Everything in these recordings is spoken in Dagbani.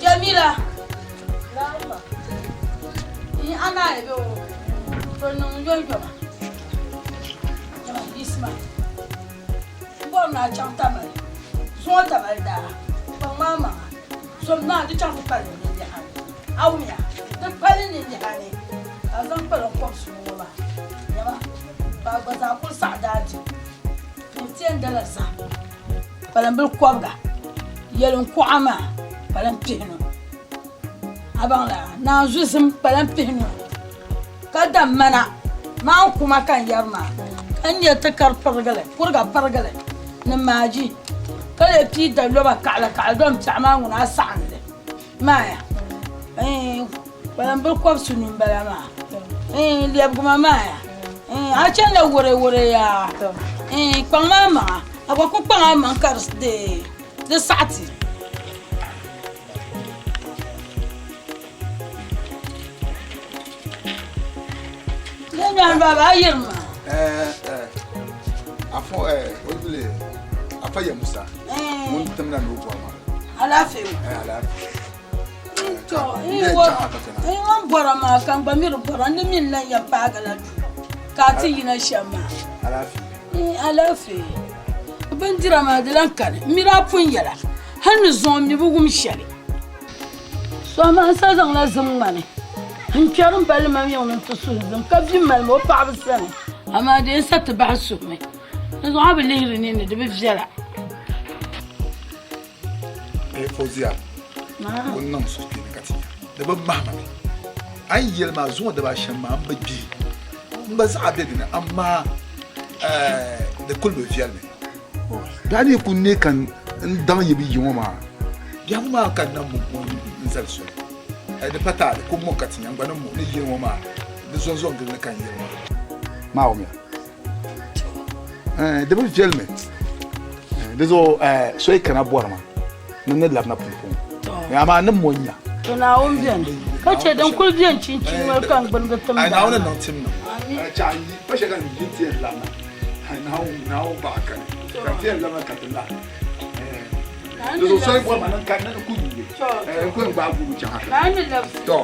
Jamila. Ana ebe o. To niŋ yɔnyɔma. Jama yiɣisima. M bɔri ni a chaŋ Tamale. Zuŋɔ Tamale daa. Kpaŋ maa maŋa. Zom naa di chaŋ ti pali ninliha ni. A wumya? Di pali ninliha ni ka a zaŋ kpaliŋ kɔbisinu ŋɔ maa. Nyama, ka a gba zaa kuli saɣi daa dibu. Ni ti yɛn dala zahim kpalimbil kɔbiga, yɛlim kuɣa maa kpalim pihinu. A baŋ la naanzu zim kpalim pihinu, ka da mana maan kuma ka n yɛri maa, ka n nya ti kari pirigili, kuriga pirigili ni maaji, ka lee pii da loba kaɣilikaɣili dom piɛɣu maa ŋuna a saɣim li. Maaya, Ɛɛn, kpalambil kɔbisinu m-bala maa. Ɛɛn, lɛbigima maaya. Ɛɛn, a chanila wɛrɛwɛrɛ yaa. Ɛɛn, kpaŋ a maŋa. A gba ku kpaŋ a maŋ ka di di saɣi ti. N nyaangi baaba, a yirimi maa. Ɛɛ, ɛɛ, afɔ, ɛɛ, o yuli afa ya Musa. Ŋun timna ni o bɔri ma. Alaafee. Ɛɛ, alaafee. To, n bɔra maa ka n gba mi di bɔra n di mi n lan yɛn paagi la duu ka a ti yina shɛm maa. Alaafee. Alaafee. Bindira maa di lan kani. M mi daa pun yɛla hal ni zuŋɔ m mi bi wum shɛli. Sɔhima n sa zaŋla zim ŋmani n-kpɛri m balli mam yiŋ ni nti suhi zim ka vi mali ma o paɣiba sani. Amaa di yɛn sa ti bahi suhimi. Di zuɣu a bi lihiri nini di bi viɛla. Eh, Fozia, o niŋ suhukpeeni ka ti nya. Di bi mahi ma mi. A ni yɛli maa zuŋɔ daba shɛm maa m bi gbihi. N gba zaɣa be di ni amaa eh, di kuli bi viɛli mi. Biɛɣu ni ku ne ka n daŋ yi bi yi ŋɔ maa, biɛhigu maa ka n na n zali soli. Eh, di pa taali, ku mo ka ti nya n gba ni mo ni yili ŋɔ maa, di zonzo n gili ni ka n yili maa. Maa wumya. Di bi viɛli mi di zuɣu so yi kana bɔri ma ni ni labina pumpɔŋɔ amaa ni mo nya. To Naawuni beni ka chɛ din kuli beni chinchin ŋɔ ka n gbinigi tim daa. Naawuni niŋ tim niŋ. Pa shɛli ka n yi ti yɛn labina Naawuni baɣa kani ka ti yɛn labina ka ti la. Di zuɣu so yi bɔri ma ni n kani ni ku yuui n ku yɛn gbaai guubu chaŋ hali. To.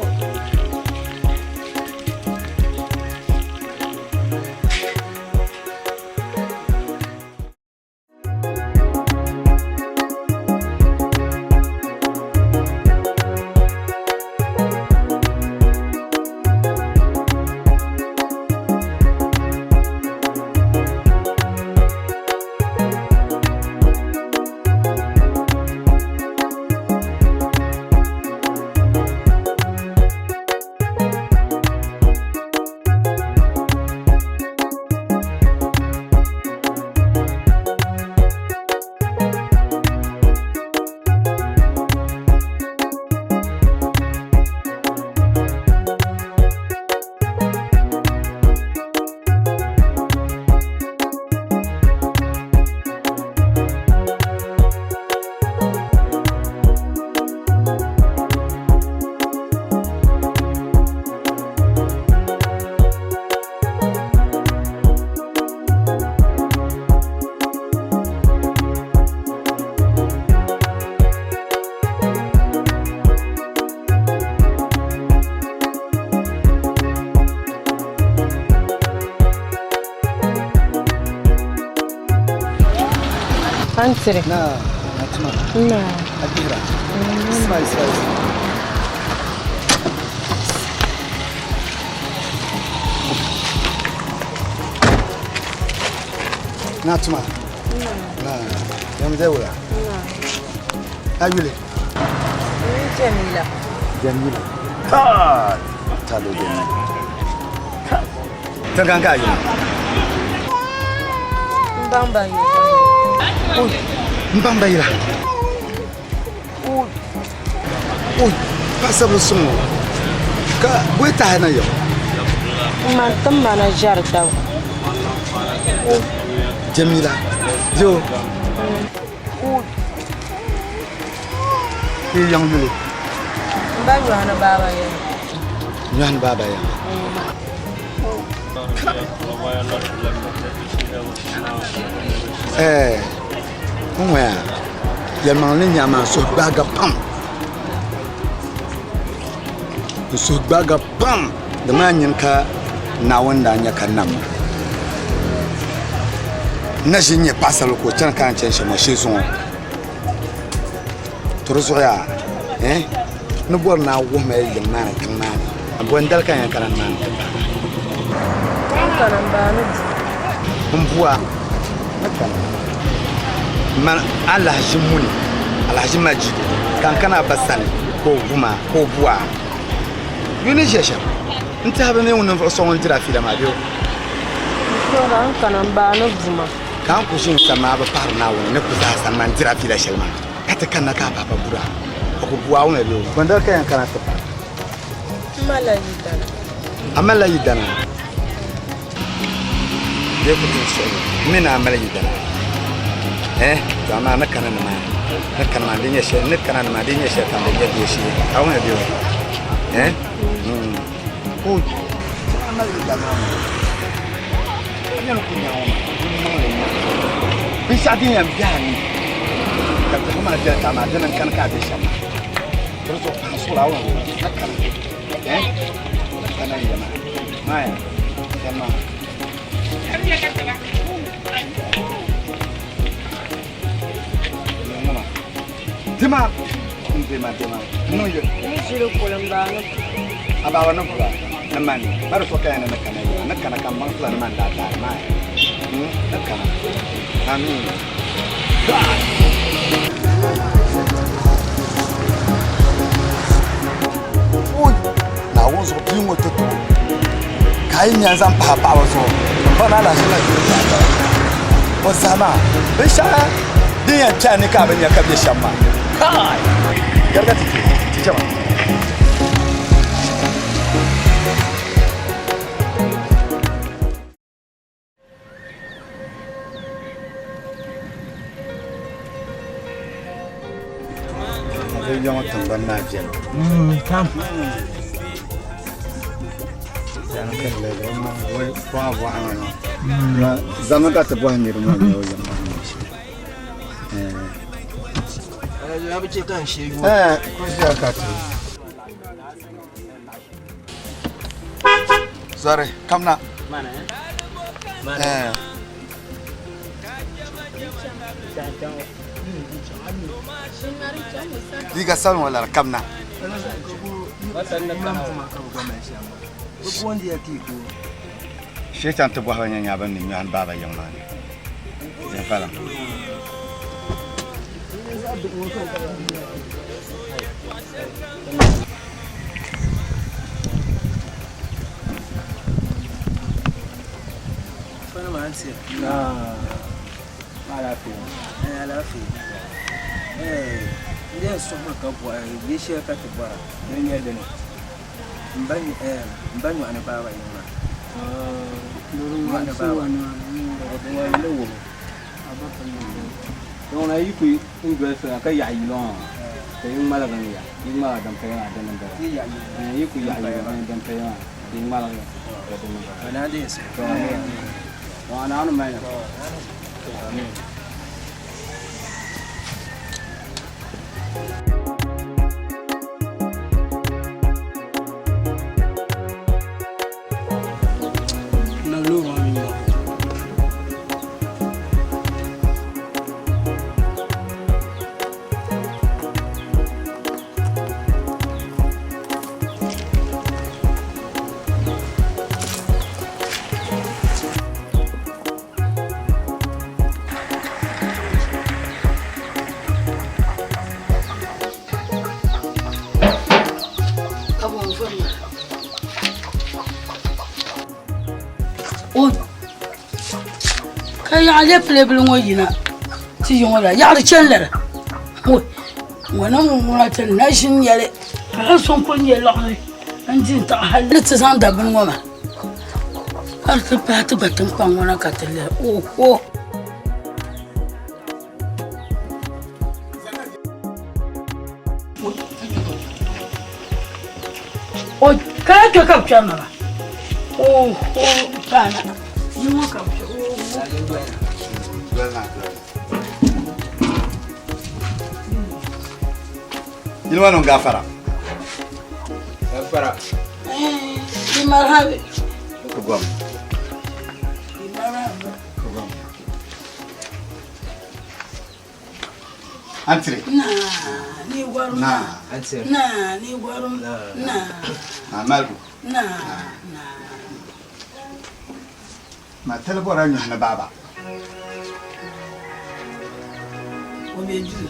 Antiri. Na, Natuma. Na. Adira. Smile, smile. Natuma. Na. Yam zai wula. Na. Ayule. Jamila. Jamila. Kai. Talo Jamila. Kai. Tinkan ka ayule. M baŋ ba yila. Oi, m baŋ ba yila. Oi, oi, paɣasarili suŋ ŋɔ ka bɔyi tahi na yɛm. M ma tim ma na ʒɛri taba. Jamila, yo. Oi, yi yaŋ yuli. M ba Nyɔhini baaba yaŋ. Nyɔhini baaba yaŋ. Eh, n ŋɔya. Yɛlimaŋli ni nya maa n suhu gbaaga pam. N suhu gbaaga pam di maa nyini ka Naawuni daa nya ka nam ma. N na ʒi n-nyɛ paɣasarili ka o chani ka n chani shɛm maa shee zuŋɔ. To di zuɣu yaa eh ni bɔri ni a wuhi ma yiŋ maa ni tiŋ maa ni. Bɔ n-dali ka n yɛn kana nimaani ti paai a? N kana m baai ni bua. M bua ni kana. Man Alhaji Muni, Alhaji Majidu, ka n kana a ba sani ka o bu ma ka o bu a. Yu ni ʒiya shɛm, n tɛha bi mi ŋun ninvuɣ so ŋun diri a fiila maa bee o? N suhiri a n kana m baai ni bu ma. Ka n ku ʒi n sani maa bi pahiri Naawuni ni ku zaa sani maa n diri a fiila shɛli maa, ka ti kanna ka a pahi ba bura, a ku bu a wumya bee o? Bɔndali ka yɛn kana ti pahi? M malila yidana. A malila yidana? Bee ku ti suɣili m mi ni a mali yidana. Eh, to amaa ni kana nimaani, ni kana maa di nyɛ shɛli, ni kana nimaani di nyɛ shɛli kam di nyɛ bee shee. A wumya bee o? Eh? Ku a mali yidana maa, a nyɛla ku nyaŋ o maa, ŋun niŋ li nya. Binshɛɣu din yɛn be a ni ka biɛhigu maa viɛli ka amaa dini n-kani ka a be shɛm maa. Di zuɣu paɣa suɣili a wumya bee o? Ni kana, eh? Ni kana n-yɛ maa. Maya, yɛlima. Dima n dima dima n yɛ. Ni ʒili kuli n baa ni. A baaba ni bura ni mani ba di so kaya ni ni kana yi ni kana ka n baŋsila ni mani daa taari maa ni kana amin. Oi, Naawuni zuɣu bia ŋɔ ti tooi ka a yi nya n-zaŋ pahi paɣaba zuɣu m ba ni alahichi na kpiri ka a o saha maa binshɛɣu din yɛn kpe a ni ka a bi nya ka be shɛm maa kai yɛliga ti kpe ti chama. Yiŋɔ tiŋgbani maa viɛla pam. Zami ka ti bɔhi niriba ŋɔ nyɛ o yiŋ maa ni shɛm. Ku ʒiya ka ti. Sorry, come na. Eh. Liiga sabinli ŋɔ lari kam na. Shee chaŋ ti bɔhi ba nya nya bɛ ni nyɔhi baaba yiŋ maa ni. Zinfala. Ka yaɣi yili ŋɔ ka yi ŋmaligi n ya yi ŋmaligi din paya maa dini m-bala yi ku yaɣi yili ŋɔ din paya maa ka yi ŋmaligi ka dini m-bala to a naawuni mali Ka yaɣa lɛpilɛbili ŋɔ yina ti yi ŋɔ la yaɣari chɛni lala ŋɔ niŋ ŋuna ti na ʒi n nyɛli ka hali so n kuli nyɛ liɣiri n di n taɣi hali ni ti zaŋ da bini ŋɔ maa ka di ti paai ti gba tiŋkpaŋ ŋɔ na ka ti lihi oho O kala kpɛ ka bi kpɛri na maa oho paana yi ŋɔ ka bi kpɛ oho. Yili maa niŋ gaafara. Gaafara. Di marhabi. Ku gom. Di marhabi. Ku gom. Antire. Na ni gwarum. Na. Antire. Na ni gwarum. Na. Na. Na malibu. Na. Na. Ma tali bɔra nyɔhi ni baaba. O be duu.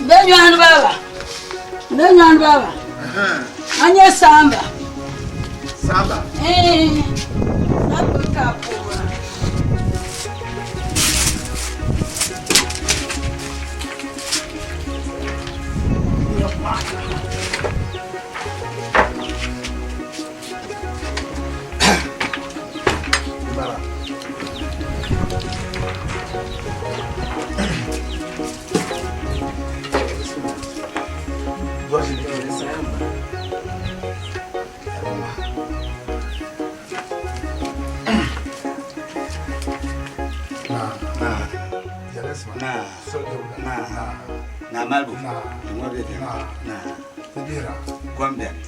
Be nyɔhi ni baaba. Be nyɔhi ni baaba. A nyɛ saamba. Saamba? Ee, saamba ka a puhira. Na malibu ŋɔ bɛ na kom bɛni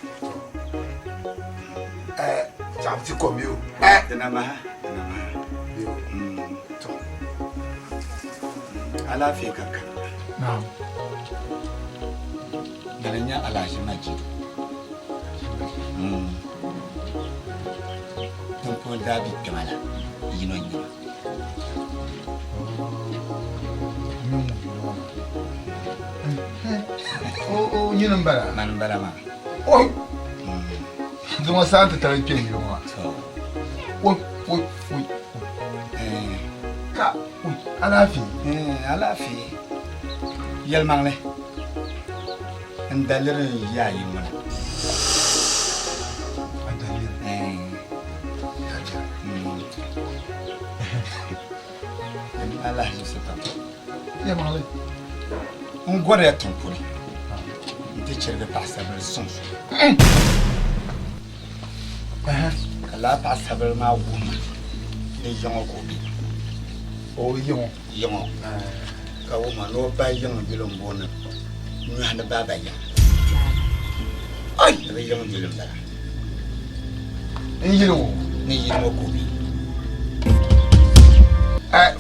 Chapti kom yo. Dina maha dina maha yo. To alaafee ka kana. Naam. Dina nya alahachi majidu. Tiŋpuuni daa bi kpɛma la yino n-nyɛ ba. O nyini m-bala? Mani m-bala maa. Oi! Zuŋɔ saa nti tali kpe yili ŋɔ. Oi, oi, oi. Ka, oi, alaafee? Alaafee. Yɛlimaŋli, n daliri n yi a yi ŋɔ na. A daliri? Alahichi pam. Yɛlimaŋli. N gɔriya tiŋ puuni nti chirigi paɣisaribila suŋ so. Ka lala paɣisaribila maa wuhi ma ni yiŋɔ ka o be. O yiŋɔ? Yiŋɔ. Ka wuhi ma ni o ba yiŋ yuli m-booni Nyɔhi ni Baaba yiŋa. Ai! Ni bɛ yiŋ yuli m-bala. N yili ŋɔ? Ni yili ŋɔ ka o be.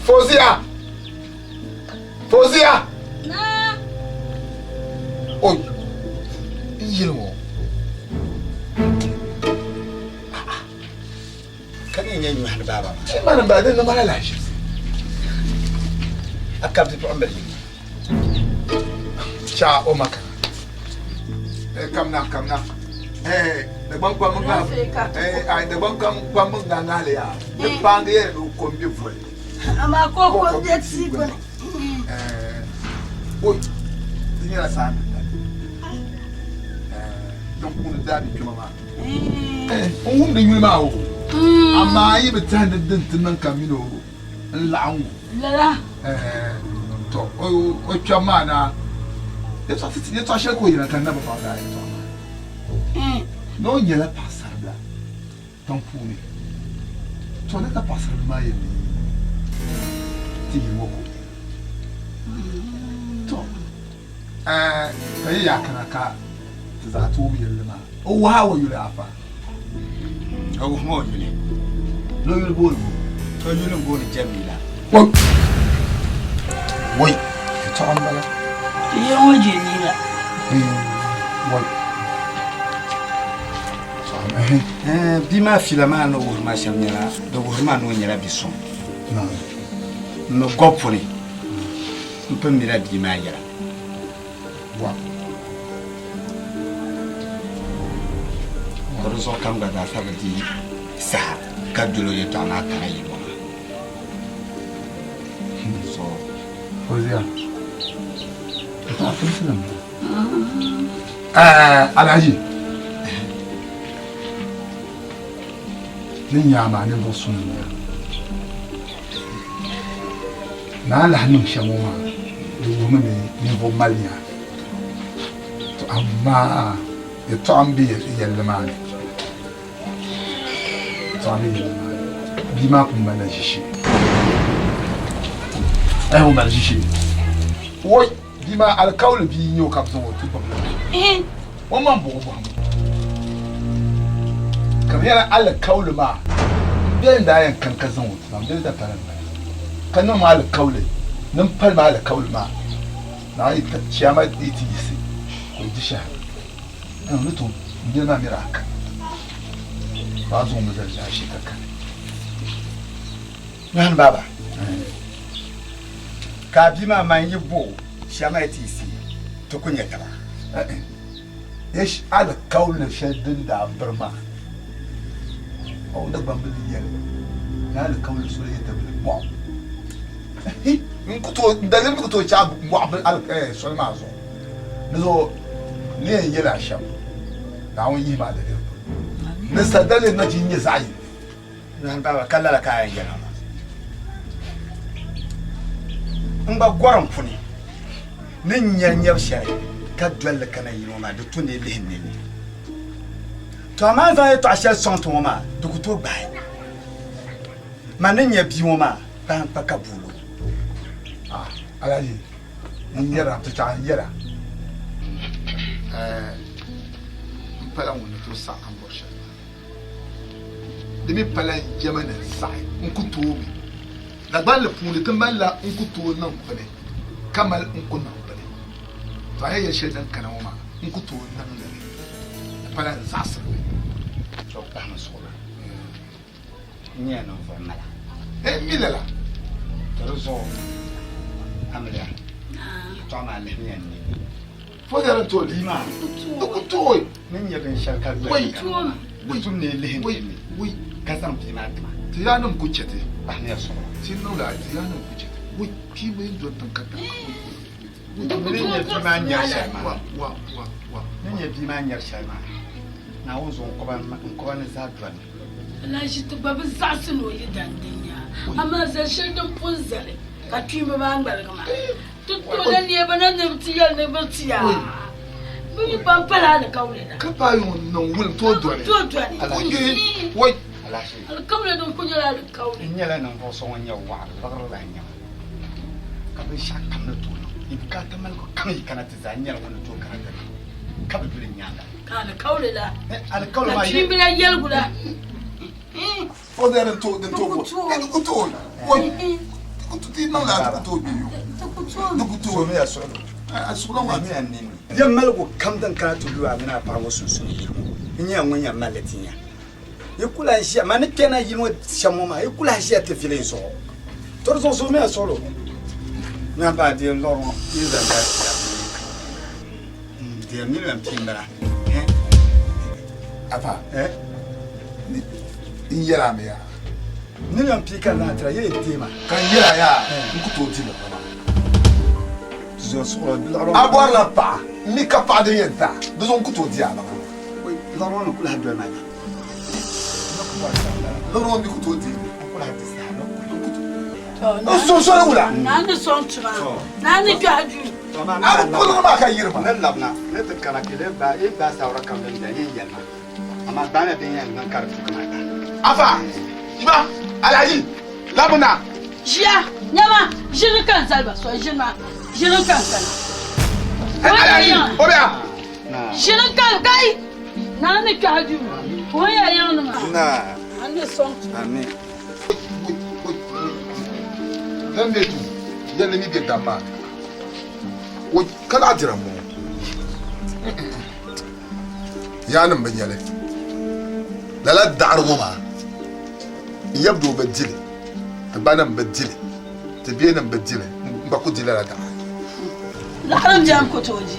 Fozia! Fozia! Naa! Oi! N yili ŋɔ. Ka ni nyɛ nyɔhi ni baaba maa. Ti mani ba din niŋ la lahiʒibisi. A ka bipuɣimbila yini. Cha o ma kana. Eh, kamna kamna. Eh, Dagbaŋ kpam ŋa eh ai Dagbaŋ kam kpam ŋa ŋahili ya. Di paangi yɛli ni kom bɛ voli. Amaa ka o kom bɛ tia gbuni. Eh, oi, di nyɛla saa ni tali. Eh, din puuni daa bi kpɛma maa. Eh, n wumdi yuli maa o. Amaa yi bi tɛhi ni din ti niŋ ka mini o n laɣim ŋɔ. Lala. Eh, to o kpɛm maa na yɛtɔɣa shɛli ka o yɛla ka n na bi baŋ lala yɛtɔɣa maa. Ni o nyɛla paɣasaribila tiŋ puuni, to ni ka paɣasaribila maa yɛn ti yili ŋɔ ka o be. To ka yi yaa kana ka ti zaa ti wum yɛlli maa. O wuhi a o yuli afa? O wuhi ma o yuli. Ni o yuli booni bo? O yuli m-booni Jamila. Woi, yɛtɔɣa m-bala. Ti yili ŋɔ Jamila. Woi. Bia maa fiila maa ni wuhiri ma shɛm nyɛla, di wuhiri ma ni o nyɛla bi suŋ. N mi gɔbu puuni, m pun mila bia maa yɛla. Ka di zuɣu kam gba zaa sa bi di saha ka doli o yɛtɔɣa maa kana yi ŋɔ maa. So. Fozia, Alhaji, ni nyaa maa ninvuɣ suŋ n-nyɛ a. Ni a lahi niŋ shɛm ŋɔ maa, di wuhimi ni ninvuɣ mali nya. To amaa yɛtɔɣa m-be yɛlli maa ni. Yɛtɔɣa m-be yɛlli maa ni. Bia maa pun malila ʒishee. Ayi o mali ʒishee. Woi, bia maa alikauli bia n-nyɛ o ka bɛ zaŋ o ti gbibila. O maŋ buɣi bɔhimbu. Ka di nyɛla alikauli maa m-beni n daa yɛn kani ka zaŋ o ti ma, m-beni dapala m-bala ka niŋ ma alikauli ni m pali ma alikauli maa naan yi chiyaama yi ti yiɣisi ka o di shɛhira. N ni tooi m beli maa mi daa kani. Baa zaŋ o mi zali zaashee ka kani. Nyohani baaba, ka a bia maa man yi bo o shɛm a yi ti yiɣisi ti ku nya taba. Yesh alikauli shɛli din daa biri maa, o Dagbambili yɛli ni alikauli soli yɛ tabili mɔɣu. N ku tooi, n daliri mi ku tooi chaai mɔɣu bili soli maa zuɣu. Di zuɣu ni yɛn yɛli a shɛm, Naawuni yihi ma a daliri polo. Ni sa daliri na chi nyɛ zaɣ yini. Nyohani baaba, ka lala ka a yɛn yɛli ma maa? N gba gɔrim puni ni n nya nyɛbu shɛli ka doli li kana yili ŋɔ maa, di tu ni yi lihi n nini. To amaa n zaŋ yɛtɔɣa shɛli sɔŋ ti ŋɔ maa, di ku tooi gbahi ma ni nya bia ŋɔ maa kpahi n-kpa ka buuli o. Ah, Alhaji, n yɛra, ti chaɣ n yɛra, eh, m pala ŋun ni tooi saɣi a ni bɔri shɛli maa. Di mi pala jɛma ni saɣi n ku tooi mi. Dagbanli puuni ti malila n ku tooi niŋ bini ka mali n ku niŋ bini. To a ni yɛli shɛli din kana ŋɔ maa n ku tooi niŋ li li. Di pala n zaɣisiri li. To kpahimi suɣulo. N nyɛla ninvuɣ mala. N mi lala. To di zuɣu amiliya yɛtɔɣa maa lihimiya n nini. Fo yɛri n tooi Bia maa. Di ku tooi. Ni nyɛ binshɛli ka doli li kana maa, di tum ni yi lihi n nini ka zaŋ bia maa ti ma. Ti yaannim ku chɛ ti. Kpahimiya suɣulo. Ti niŋla ti yaannim ku chɛ ti. Wui, kpiimba yi doli tiŋ ka daŋ ka wui, wui, wui. Ni nyɛ bia maa nyari shɛli maa. Wa, wa, wa, wa. Ni nyɛ bia maa nyari shɛli maa, Naawuni zuɣu n kɔba ni zaa doli. Alahichi ti gba bi zaɣisi ni o yi dan din nya, amaa zali shɛli din pun zali ka kpiimba maa ŋmaligi maa. Ti tooi la neeba na ni bɛ ti yɛli ni bɛ ti ya bɛ mi ban pala alikauli la. Ka paai ŋun niŋ wulim tooi dɔni. Tooi dɔni. Alahichi. Wai. Alahichi. Alikauli din kuli nyɛla alikauli. N nyɛla ninvuɣ so ŋun nyɛ waɣiri, liɣiri lahi nyɛ ma, ka binshɛɣu kam ni tooi niŋ. Yi bukaata maligu kam yi kana ti zaa, n nyɛla ŋun ni tooi kana ti niŋ, ka bi duli n nyaaŋa. Ka alikauli la. Alikauli maa Ka kpiimbila yɛligu la. Fo de din tooi din tooi di ku tooi wai di ku ti niŋ laa di ku tooi bɛ yo di ku tooi Somiya suɣulo. A suɣulo maa Lihimiya n nini. Yɛm maligu kam din kana ti lu a mini a paɣa ŋɔ sunsuuni yili ŋɔ, n nyɛla ŋun yɛn mali li ti nya. Yi ku lahi ʒiya, man ni kpɛna yili ŋɔ shɛm ŋɔ maa, yi ku lahi ʒiya ti vili n zuɣu. To di zuɣu somiya suɣulo. Nyaŋ paɣa deei liɣiri ŋɔ yi zaŋ daa ti a bee deei miliyon pia m-bala. Afa, n yɛl a mi yaa. Miliyon pia ka n zaŋ tira, yi yi deei ma. Ka n yɛl a yaa, n ku tooi di liɣiri maa. Zuɣu suɣulo liɣiri A bɔrila paɣa, m mi ka paɣa din yɛn ti a, di zuɣu n ku tooi di a liɣiri maa. Liɣiri ŋɔ ni ku lahi doli ma na. Liɣiri ŋɔ mi ku tooi di. N ku lahi di saha ni ku N sunsoli wula. Naa ni sɔŋ tuma, naa ni kpɛhi duu. A bi ku liɣiri maa ka yiri ma. Ni labina ni ti kana ka yi gbaai saawara kam din beni yin yɛli ma, amaa gbaamiya din yɛn niŋ ka di tu kamani. Afa, Iba, Alhaji, labina. Ʒiya, nyama, ʒini ka n zali ba soli, ʒini maa, ʒini ka n kana. Alhaji, o bɛ ya. Ʒini ka n kai, naa ni kpɛhi duu, ka o ya yiŋ ni maa. Naa ni sɔŋ tuma. Amin. Zan bɛ duu yɛlli mi bɛ dam maa o ka lahi dira m-bɔŋɔ yaanim bi nyɛli lala daɣiri ŋɔ maa n yab doo bi dili ti banim bi dili ti beenim bi dili n gba ku di lala daɣiri Laɣiri n-beni ku tooi di.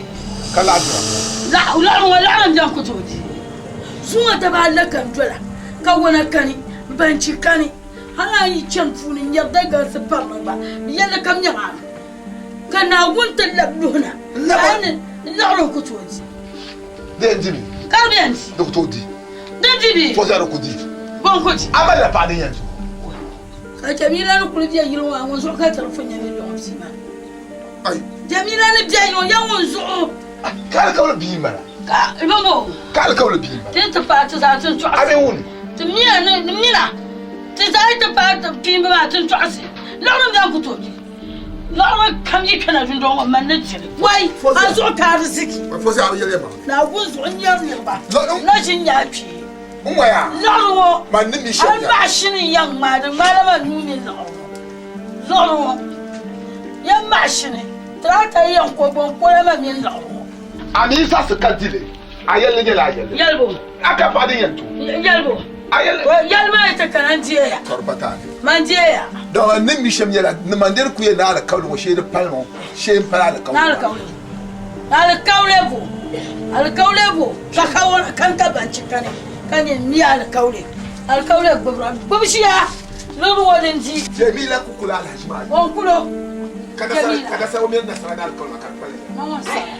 Ka laɣ dira m-bɔŋɔ. Laɣiri ŋɔ laɣiri n-beni ku tooi di. Zuŋɔ daba ala ka n dola, ka wana kani, banchi kani. Hal a yi chani puuni n-nyari dagalisi parimi gba, yɛlli kam nyɛla a ni. Ka Naawuni ti lab luhi na, ka a ni laɣiri ku tooi di. Di yɛn dimi. Ka di yɛn di. Di ku tooi di. Di di bee? Fo zaa di ku di. Bɔ n-ku di? A malila paɣa din yɛn di. Ka Jamila ni kuli be yili ŋɔ ŋun zuɣu ka tiri fo nya ni lɔŋ bia maa. Ai. Jamila ni be yili ŋɔ ya ŋun zuɣu. Ka alikauli bia m-bala. Ka bimbo. Ka alikauli bia m-bala. Ti ti paai ti zaa ti ni tɔɣisi. A mi wuni. Ti mina ni mina ti zaa yi ti paai ti kpiimba maa ti ni tɔɣisi. Liɣiri m-beni ku tooi di. Liɣiri kam yi kana dundɔŋ ŋɔ man ni diri. Wai, a zuɣu ka ariziki. Naawuni zuɣu n-nyari niriba. Na ʒi n-nya a kpee. Liɣiri ŋɔ, a maɣishini n-yɛn ŋmaai di ŋmaala ma nuu ni liɣiri ŋɔ. Liɣiri ŋɔ, yɛn maɣishini, tirata yɛn ko gɔŋkola ma mini liɣiri ŋɔ. A mi zaɣisi ka di li, a yɛlli nyɛla a yɛlli. Yɛlibu. A ka paɣa din yɛn tu. Yɛlibu. A yɛlli. Yɛli maa yi ti kana n deeya. Ka di pa taali. Man deeya. Dama n ni mi shɛm nyɛla, ni man diri ku yɛn ni alikauli ŋɔ shee di pali ŋɔ, shee m-pali alikauli maa. Ni alikauli bo, alikauli bo, ka kawana kani ka banchi kani, ka nyɛ mi alikauli, alikauli gbubira, gbubi ʒiya, liɣiri ŋɔ din di. Jamila ku kuli alahaji maa. O n kul o. Jamila. Ka nasara o mini nasara ni alikauli maa ka di pali. Ni ŋun sara,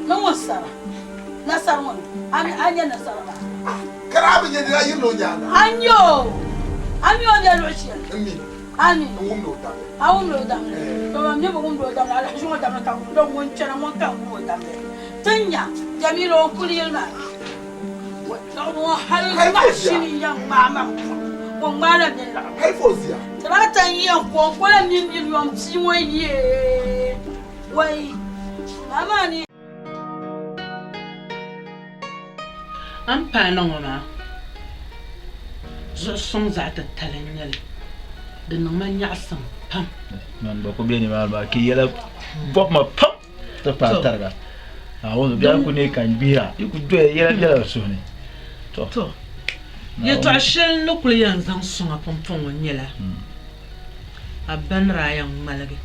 ni ŋun sara, nasara ŋɔ ni, a nya nasara maa. Ka daa bi nya ni a yirila o nyaaŋa. A nya o, a mi o ni be luɣ shɛli. M mi. A mi. N wumdi o damli. A wumdi o damli. To man mi bi wumdi o damli, alahichi ŋɔ damli ka wumdi o, ŋun chana ŋun ka n wum o damli. Ti nya Jamilu o kuli yili maa ni. Liɣiri ŋɔ hali maɣishini yɛn ŋmaai ma pɔŋ, o ŋmaala mini liɣiri. Hali ka o ziya. Tirata n-yɛn ko n kola mini miliɔn pia ŋɔ yee! Wai! Maa ni. A ni paai na ŋɔ maa, zuɣu suŋ zaɣ titali n-nyɛ li. Di niŋ ma nyaɣisim pam. Man gba ku be nimaani maa ka yi yɛla bɔbi ma pam ti paai tariga. Naawuni zuɣu biɛhigu ku neei ka n gbihira, yi ku doya yɛla bela n suhu ni. To, yɛtɔɣ shɛli n ni kuli yɛn zaŋ sɔŋ a pumpɔŋɔ nyɛla a ba ni daa yɛn ŋmaligi.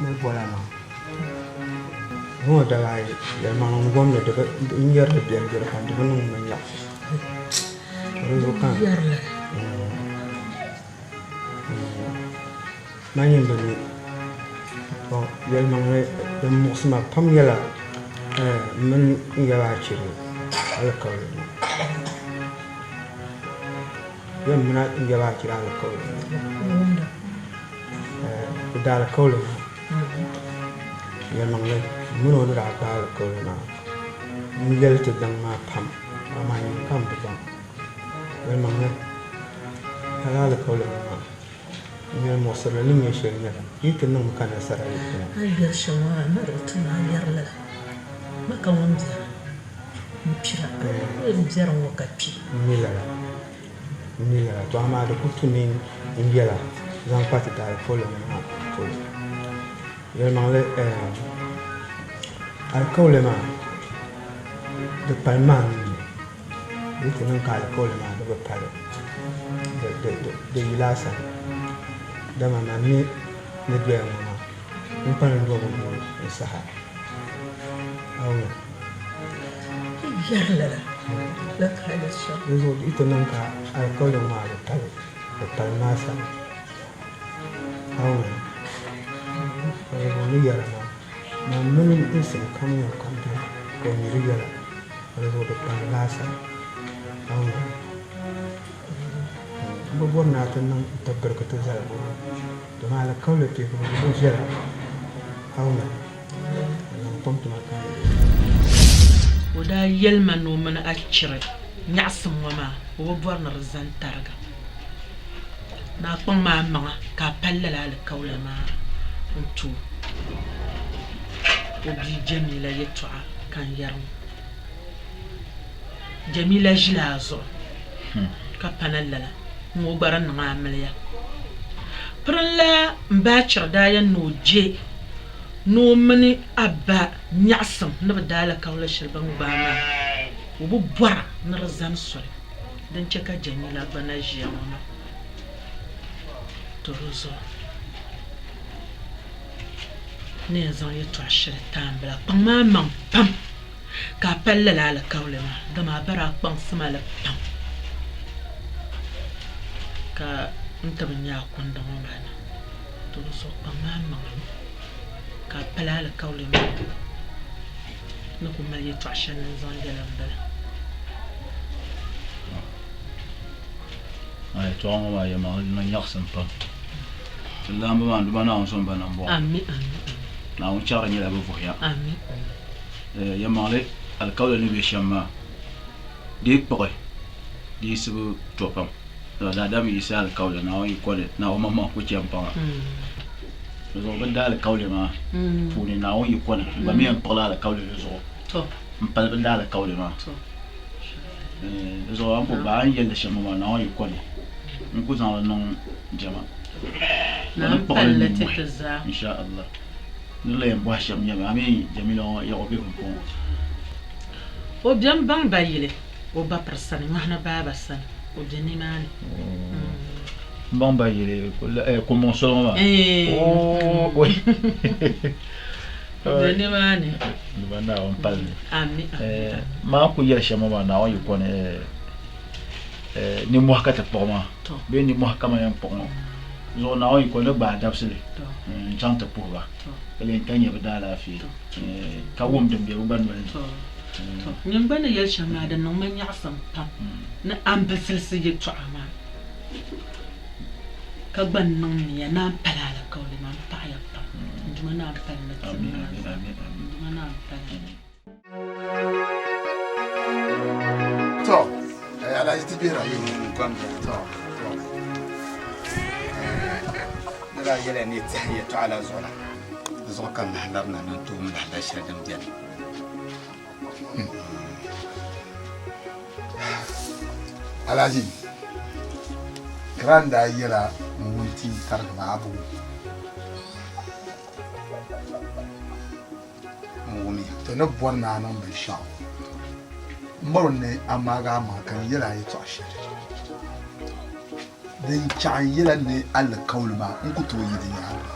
Ni bɔla maa ŋɔ daa yɛlimaŋli n gom li n yɛri li biɛri biɛri ka di bi niŋ ma nyaɣisi di zuɣu ka man yɛn bi mi to yɛlimaŋli din muɣisi ma pam nyɛla m mini n yaba achiri alikauli maa yɛn mini n yaba achiri alikauli maa Bɛ daa alikauli maa, yɛlimaŋli m mini o ni daa gbaai alikauli maa n-yɛli ti daŋ maa pam, amaa nyini ka m bi baŋ. Yɛlimaŋli, lala alikauli ŋɔ maa n yɛli muɣisirili ni nyɛ shɛli nyɛla, yi ti niŋmi ka nasara yi puuni. A yi yɛri shɛm maa, a ni di ti ni a yɛri lala. Ma ka ŋun biɛri m-kpira, a yi biɛri ŋ-ŋɔ ka kpi. M mi lala. N mi lala, to amaa di ku tu ni n yɛla zaŋ kpa ti daalikauli ŋɔ maa polo. Yɛlimaŋli, ɛɛm, alikauli maa di pali maa nuu ni. Di yi ti niŋ ka alikauli maa di bi pali, di yila a sani. Dama man mi ni doya ŋɔ maa, n kpalim domi guui n saha. A wum? Yɛri lala, la ka a yɛli shɛm. Di zuɣu yi ti niŋ ka alikauli maa bi pali, di pali maa sani. A wum? Ka di zuɣu ni yɛra maa, man mini n sim kam ŋun kam beni ka o mi di yɛla, ka di zuɣu di pali laa sani. A wum? M bi bɔri ni a ti niŋ n-tibirigi ti zaligu ŋɔ, domi alikauli teeku bi viɛla. A wum? O daa yɛli ma ni o mini a chiri nyaɣisim ŋɔ maa, o bi bɔri ni di zani tariga. Ni a kpaŋ ma amaŋa ka a pali lala alikauli maa n-ti o. O bia Jamila yɛtɔɣa ka n yɛri ŋɔ. Jamila ʒila a zuɣu ka pana lala ŋ-ŋɔ gba di niŋ a amiliya. Pirinla m ba Achiri daa yɛn ni o je ni o mini a ba nyaɣisim ni bɛ daalikauli shɛli bɛ ni gbaai maa, o bi bɔra ni di zani soli din chɛ ka Jamila gba na ʒiya ŋɔ maa. To di zuɣu n ni yɛn zaŋ yɛtɔɣ shɛli ti a m-bala, kpaŋm a maŋ pam ka a pali lala alikauli maa, dama a ba daa kpaŋsi ma li pam ka n ti bi nya a kundi ŋɔ maa ni. To di zuɣu kpaŋm a maŋa ka a pali alikauli maa ni ku mali yɛtɔɣ shɛli ni n-zaŋ yɛli m-bala. A yɛtɔɣa ŋɔ maa yɛlimaŋli di niŋ nyaɣisim pam. Ti laamba maa Duuma Naawuni zom ba nambɔɣu. Naawuni chɛɣiri nyɛla bɛ vuhiya. Yɛlimaŋli alikauli ni be shɛm maa, di yi kpuɣi di yiɣisibu to pam. Daadam yiɣisi alikauli Naawuni yi koli Naawuni maŋmaŋ ku chɛ m-paŋa. Di zuɣu bɛ ni daa alikauli maa puuni Naawuni yi koli n gba mi yɛn kpuɣila alikauli di zuɣu m-pali bɛ ni daa alikauli maa. Di zuɣu a ni ku gbaai a ni yɛli li shɛm ŋɔ maa Naawuni yi koli n ku zaŋ li niŋ jɛma. N ni kpuɣi li nimmohi insha Allah. N ni la yɛn bɔhi shɛm nyɛmi a mi Jamila ŋɔ yaɣ o be pumpɔŋɔ? O beni baŋ ba yili. O ba piri sani, nyɔhi ni baaba sani, o be nimaani. M baŋ ba yili Kumbɔŋ soli ŋɔ maa. Oo oi. O be nimaani. Di ba Naawuni pali ni. Ami, ami, ami. Maa ku yɛli shɛm ŋɔ maa Naawuni yi kɔni nimmohi ka ti kpuɣi maa bee nimmohi ka man yɛn kpuɣi ŋɔ zuɣu Naawuni yi kɔni ni gbaai dabisili n-chaŋ ti puhi ba ka lee ka nya bɛ daalaafee ka wum din be bɛ gba noli ni. To, nyin gba ni yɛli shɛm maa di niŋ ma nyaɣisim pam ni a ni bi zilisi yɛtɔɣa maa, ka gba niŋ nia ni a ni pali alikauli maa. M paɣiya pam, n Duuma ni a ni pali li ti maa zaa. N Duuma ni a ni pali li. To, Alhaji ti bihira yi. To, to. Ni daa yɛliya ni yi tɛhi yɛtɔɣa la zuɣu la, di zuɣu ka n lahi labina ni n tooi wum lahabali shɛli din beni. Alhaji, Kiran daa yɛla n wunti tarigi maa a bi wum. N wumiya. Ti ni bɔri ni a niŋ binshɛɣu, m bɔri ni a maagi a maŋa ka n yɛl a yɛtɔɣ shɛli. Din chaɣ n yɛla ni alikauli maa, n ku tooi yi di nyaaŋa.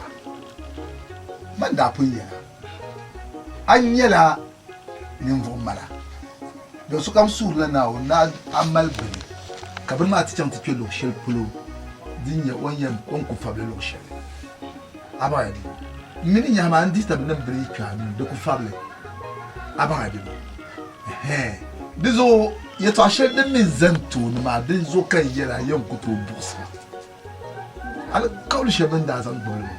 Man daa pun yɛla, A nyɛla ninvuɣ mala. Doo sokam suhirila Naawuni ni a mali bini, ka bini maa ti chaŋ ti kpe luɣ shɛli polo din nyɛ o ni yɛn o ni ku fabili luɣ shɛli. A baŋya di? M mi ni nyahi maa, n dihi tab ni bini yi kpe a nuu ni, di ku fabili. A baŋya di? Ɛhɛn. Di zuɣu yɛtɔɣ shɛli din mi zani tooni maa, di zuɣu ka n yɛli a yɛn ku tooi buɣisi ma. Alikauli shɛli bɛ ni daa zaŋ gbubi li maa.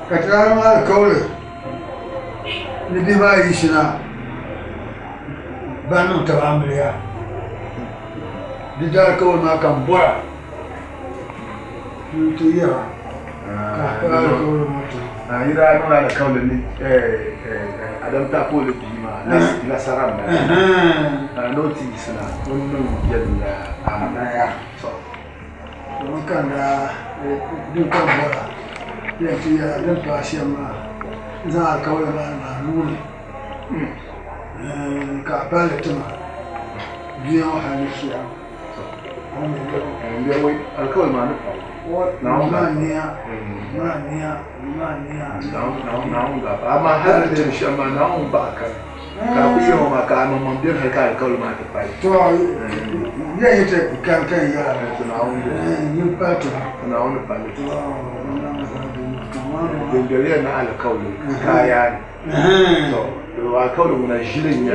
Ka ti daa niŋ alikauli ni bihi maa yiɣisina ban niŋ taba amiliya di daalikauli maa ka m bɔra ni n ti yɛra ka a paai alikauli maa ti ma. Yi daa niŋla alikauli ni Adam Tapooli bia maa nasara m-bala ni o ti yiɣisina o ni niŋ yɛliya amiliya. Domin ka n daa din ka m bɔra yɛn ti yɛla din paai shɛm maa n zaŋ alikauli maa niŋ a nuu ni ka a pali li ti ma dunia ŋɔ hal ni chiyaama. To ya yi ti kan kan yɛla yin pali ti ma.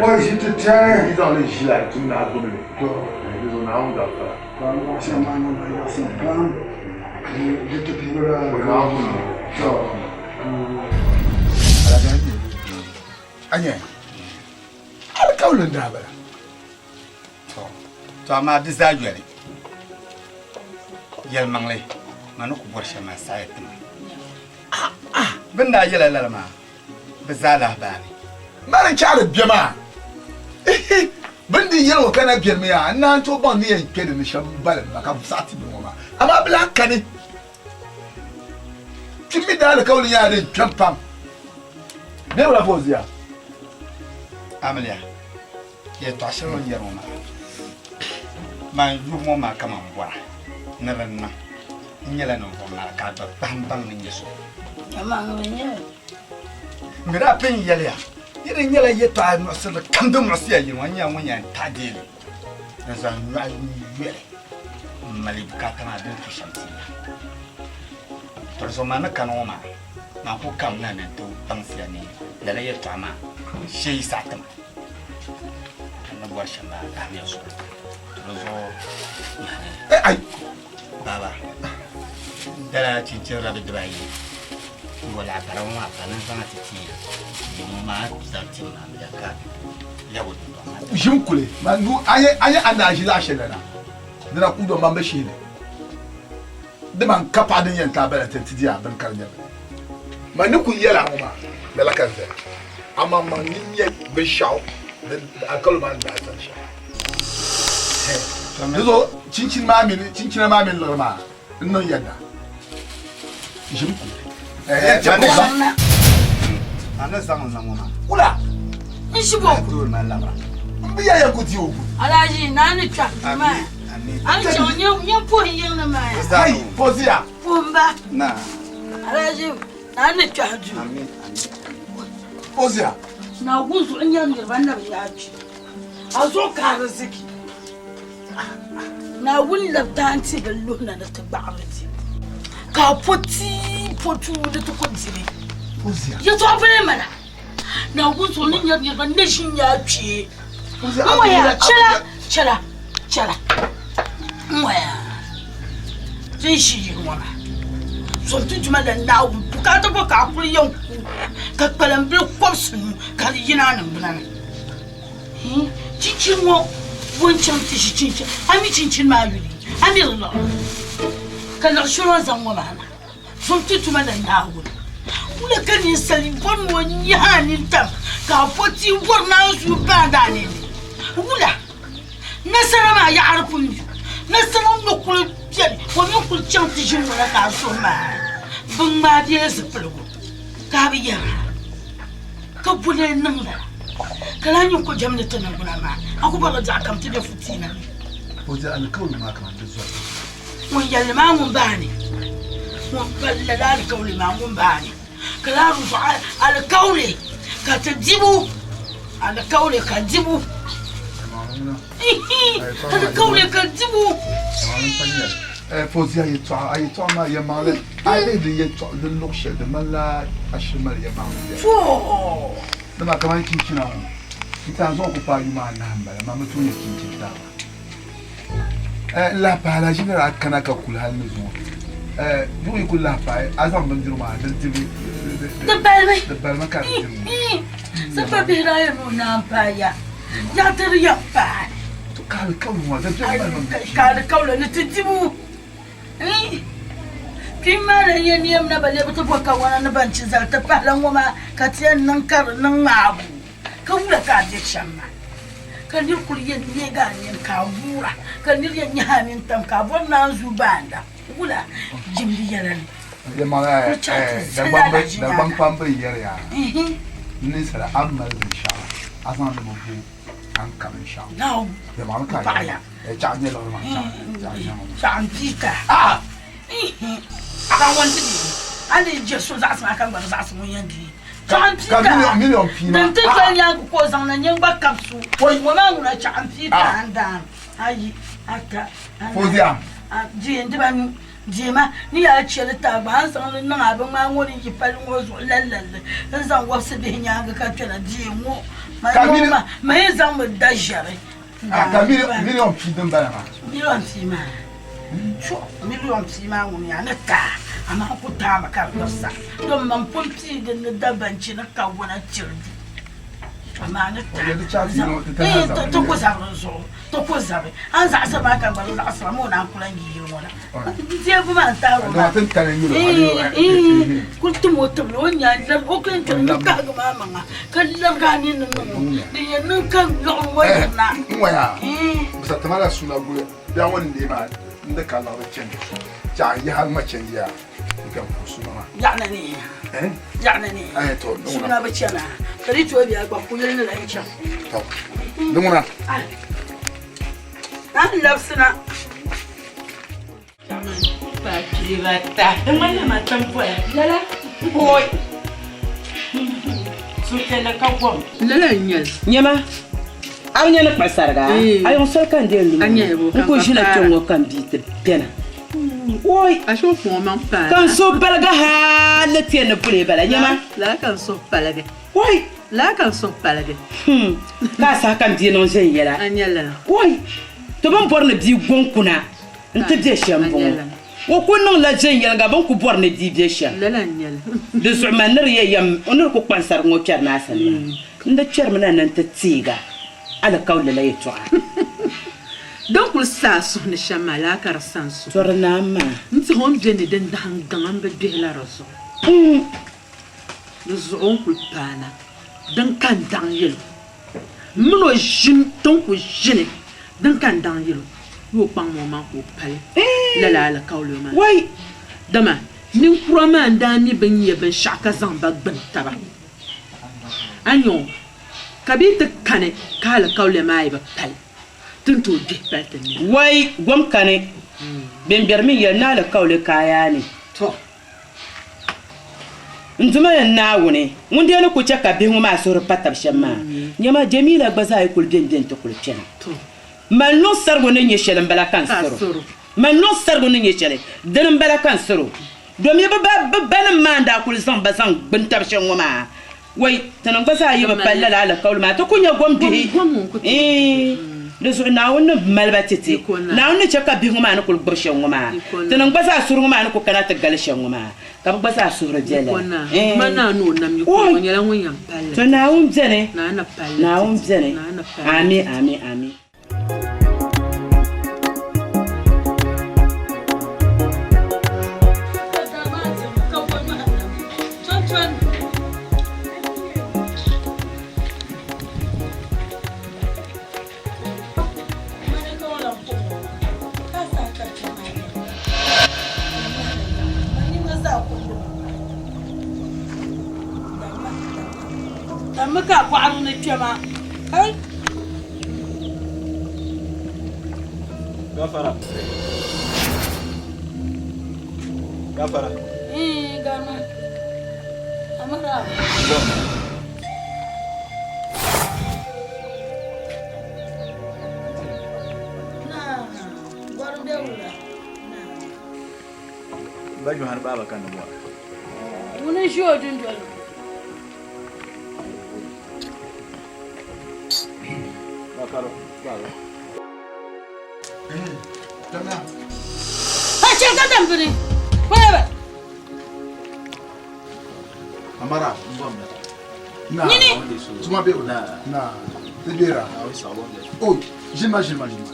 Wa ʒi ti tɛri. Ka n niŋ shɛm maa niŋ ba yaɣisim pam di ti piigila to. A nya alikauli n-daa bala. To amaa di zaa yoli yɛlimaŋli ma ni ku bɔri shɛm maa saɣiya ti ma. Bɛ ni daa yɛla lala maa bɛ zaa lahi baani. Mani n-chaɣiri bɛ maa. Bɛ ni di yɛli ŋɔ ka na benimi yaa, n naan tooi baŋ ni yɛn kpe di ni shɛm m-balim ba ka bɛ saɣi ti bini ŋɔ maa. Amaa bɛ lahi kani. Ti mi daalikauli nyɛla din kpɛm pam. Bɛ wula Fauziya? Amiliya, yɛltɔɣa shɛli o ni yɛri ŋɔ maa, man yubu ŋɔ maa kaman bɔra ni di niŋ. N nyɛla ninvuɣ mara ka a gba kpahim baŋ ni nyɛ so. Amaa ŋuni n-nyɛ li? M mi daa pun yɛliya, Yi di nyɛla yɛtɔɣa muɣisirili kam din muɣisi ya yini ŋɔ, n nyɛla ŋun yɛn taɣi deei li n-zaŋ nyɔɣu yoli m-mali bukaata maa din tu shɛm ti ya. To di zuɣu man ni kani ŋɔ maa, man ku kamina ni n ti baŋsi ya ni Lala yɛltɔɣa maa shee yi saɣi ti ma, a ni bɔri shɛm maa lahibiya zuɣu. To di zuɣu nyɛhi baaba n dala chinchini rabi dibaayi n-bɔ laɣibara ŋɔ maa pa ni n zaŋ a ti ti ya. Yino maa zaŋ ti ma amiliya ka lɛbi o dundɔŋ maa ti. Ʒim kuli, man nu a yɛn a ni daa ʒi zaɣ shɛli la na, dina ku dɔn man bi shihi li. Di man ka paɣa din yɛn ti a bala ti ti di a bini ka di nyɛ bini. Man ni kul yɛl a ŋɔ maa, lala ka n zali. Amaŋmaŋ ni nya binshɛɣu din alikauli maa ni daa zali shɛm. Di zuɣu chinchini maa mini chinchina maa mini liɣiri maa n niŋ yɛda. Ʒim kuli. A ni zaŋ n zaŋ ŋɔ maa. Wula? N ʒi bɔ ku. M bi ya yɛn ku di o ku. Alhaji naa ni kpɛhi duu maa. A ni chaŋ nyɛ puhi yiŋ ni maa ya. Hai, Fozia. Puhim ba. Naa. Alhaji naa ni kpɛhi duu. Fozia. Naawuni zuɣu nyari niriba na bi yaa kpi. A zuɣu ka ariziki. Naawuni labi daanti bi luhi na ni ti gbaɣiri di. Ka a po tii po tuu ni ti ku di li. Yɛtɔɣa bili mana. Naawuni zuɣu ni nyari niriba ni ʒi n-nya kpee. N-ŋɔya chɛla chɛla chɛla n-ŋɔya ti ni ʒi yili ŋɔ maa. Zom ti Duuma la Naawuni bukaata bɔ ka a kuli yɛn ku ka kpalim bili kɔbisi nu ka di yina a niŋgbuna ni. Chinchini ŋɔ bɔ n-chaŋ ti ʒi chinchini, a mi chinchini maa yuli, a mi di liɣiri ka liɣi shɛli o ni zaŋ ŋɔ maa na. Zom ti Duuma la Naawuni. Wula ka ninsal bɔri ni o nyahi a nintam ka a po tia bɔri naanzuu baandi a nini? Wula? Nasara maa yaɣiri pun mi. Nasara ŋɔ kuli beni, o mi kuli chaŋ ti ʒini ŋɔ na ka a suhu maai. Bɛ ŋmaai bee zipiligu ka a bi yɛra ka boli niŋ lala ka lahi nyɛ kojɛm ni ti niŋgbuna maa a ku bɔrila biɛɣu kam ti be fitiina ni. O di alikauli maa kaman di zɔri. Ŋun yɛli maa ŋun baani, ŋun pali lala alikauli maa ŋun baani, ka lahi di zuɣu alikauli ka ti dibu, alikauli ka dibu, alikauli ka dibu. Fozia yɛtɔɣa, a yɛtɔɣa maa yɛlimaŋli, a lihi di yɛtɔɣa di luɣ shɛli di ŋmanila a shiri mali yɛlimaŋli biɛla. Dama kamani chinchina ŋɔ, n tɛha zuɣu ku paai yuma anahi m-bala, man bi tooi nya chinchini taaba. N lahi pahi Alhaji ni daa kana ka kuli hali ni zuŋɔ yuŋ yi kuli lahi paai a zaŋ bindirigu maa di dibi di balimi di balimi ka di diri ŋɔ Sapa bihi daa yɛn ni o naan paai ya yaɣa ti di yɛn paai to ka alikauli ŋɔ di biɛri mali ka alikauli ni ti dibu Kpim maa lan yɛn neem na ba lebi ti bo kawana ni ban chi zali ti pahila ŋɔ maa ka ti yɛn niŋ ka di niŋ ŋmaabu. Ka wula ka a be shɛm maa? Ka nir kul yɛn neeg a nini ka a guura, ka nir yɛn nyahi a nintam ka a bɔri naanzuu baanda. Wula jimdi yɛla ni? Yɛlimaŋli Dagbaŋ kpamba yɛri ya ni ninsala a ni mali binshɛɣu a zaŋ li mi bo a ni ka binshɛɣu. Yɛlimaŋli ka a yɛri ya chaɣ nyɛ liɣiri maa chaɣ nyɛ ŋɔ. Chaɣ m-pii ka. A ŋun ti di a ni je so zaɣisi maa ka gba bi zaɣisi ŋun yɛn di. Chaɣ m-pii ka din ti doli nyaaŋa ka o zaŋ na nyɛ n-gba kabisi o. Ŋɔ maa ŋuna chaɣ m-pii ka a ni daan ayi, ata, anahi, diɛ dibanu, diɛma ni yaa chɛ li taai gba a ni zaŋ li niŋ a binŋmaa ŋɔ ni yi pali ŋɔ zuɣu lallalli n-zaŋ wɔbisi bihi nyaaŋa ka kpɛna diɛ ŋɔ ma yi zaŋmi da ʒiɛri. Ka miliɔn pii din bala maa. Miliɔn pii maa. To miliɔn pii maa ŋun yaa ni taai amaa ku taami ka di sa don man pun pii din ni da banchi ni kawana tiri du amaa ni taai ti ku zabiri zuɣu ti ku zabi a ni zaɣisiri maa ka gba bi zaɣisira ma o naan ku lan yi yili ŋɔ na deebu maa n taari o maa kuli tim o tibili o nya o kuli n kahigi maa maŋa ka lɛbigi a nini niŋ o din yɛn niŋ ka liɣiri ŋɔ yirina n ŋɔya bisa tima la suna guli Bia ŋɔ ni neei maa n di ka liɣiri chani chaɣ yaha ŋma chani yaa n ka puhi suna maa. Yaɣa ni yaɣa ni Eh, to, ni ŋuna. suna bi chana ka di tooi bia gba kuyili ni lahi chaŋ. To, ni ŋuna. Na n labisina. Di ŋmanila man tam poya. Lala? Hoi! Suhupiɛlli ka gom. Lala n-nyɛ li. Nyama, a bi nya ni kpuɣi sariga? A yuŋ soli ka n deei n lumi n kul ʒila kpe ŋ-ŋɔ ka m bia ti bɛna. Oi! Ashe o kpaŋ o maŋ paai. Ka n suhu paligi hal ni ti yɛn ni puli bala, nyama. Lala ka n suhu paligi. Oi! Lala ka n suhu paligi. Hmm, ka a saha kam bia niŋ viɛnyɛla. A nya lala. Oi! Ti bi ni bɔri ni bia goŋ kuna nti be shɛm m-bɔŋɔ. O ku niŋla viɛnyɛliŋga bɛ ni ku bɔri ni bia be shɛm. Lala n-nyɛ li. Di zuɣu man ni di yɛn yɛm o ni di ku kpaŋ sariga ŋɔ kpɛri ni a sani maa, n di kpɛrimi na ni n ti teeg a alikauli la yɛtɔɣa. Din kul sa a suhu ni shɛm maa, lala ka di sa n suhu. Tɔri naa maa. N-tihi o ni be ni din dahim gaŋ m bi gbihi la di zuɣu. Di zuɣu o ni kul paana din ka n daŋ yɛl o. M min o ʒim ti ni kul ʒini din ka n daŋ yɛl o, yi o kpaŋmi o maŋ ka o pali lala alikauli maa. Dama ninkura maa n-daa mi bɛ ni nya binshɛɣu ka zaŋ ba gbini taba. A nya o, ka bɛ yi ti kani ka alikauli maa yi bi pali, ti ni tooi gbihi pali ti nina. Wai, gom kani, bɛn bɛri mi yɛli ni alikauli ka a yaa ni. Tɔ! N Duuma ya Naawuni ŋun dee ni ku chɛ ka bihi ŋɔ maa suhuri pa tab shɛm maa, nyama Jɛmila gba zaa yi kul beni beni ti kul kpɛna. Mali niŋ sarigu ni nyɛ shɛli m-bala ka n sir o. Mali niŋ sarigu ni nyɛ shɛli, dini m-bala ka n sir o. Domi bɛ banim maa n-daa kul zaŋ ba zaŋ gbini tab shɛm ŋɔ maa, Wai, tinim gba zaa yi bi pali lala alikauli maa, ti ku nya gom bihi. Iin, di zuɣu Naawuni ni mali ba ti ti. Naawuni ni chɛ ka bihi ŋɔ maa ni kul gbibi shɛm ŋɔ maa, tinim gba zaa suhuri ŋɔ maa ni ku kana ti gali shɛm ŋɔ maa, ka bɛ gba zaa suhuri be lala. Iin, wai, to Naawuni beni, Naawuni beni. Ami, ami, ami. Dammi ka a bɔɣiri ni kpɛma. Hey! Gafara. Gafara. Eh, gama. Amara. Na, gwarin bɛ wula. Ba Yohani baaba ka ni bɔra. Ŋuni n-ʒi o dundoli ni. Amara na tuma be na tibira oh jima jima jima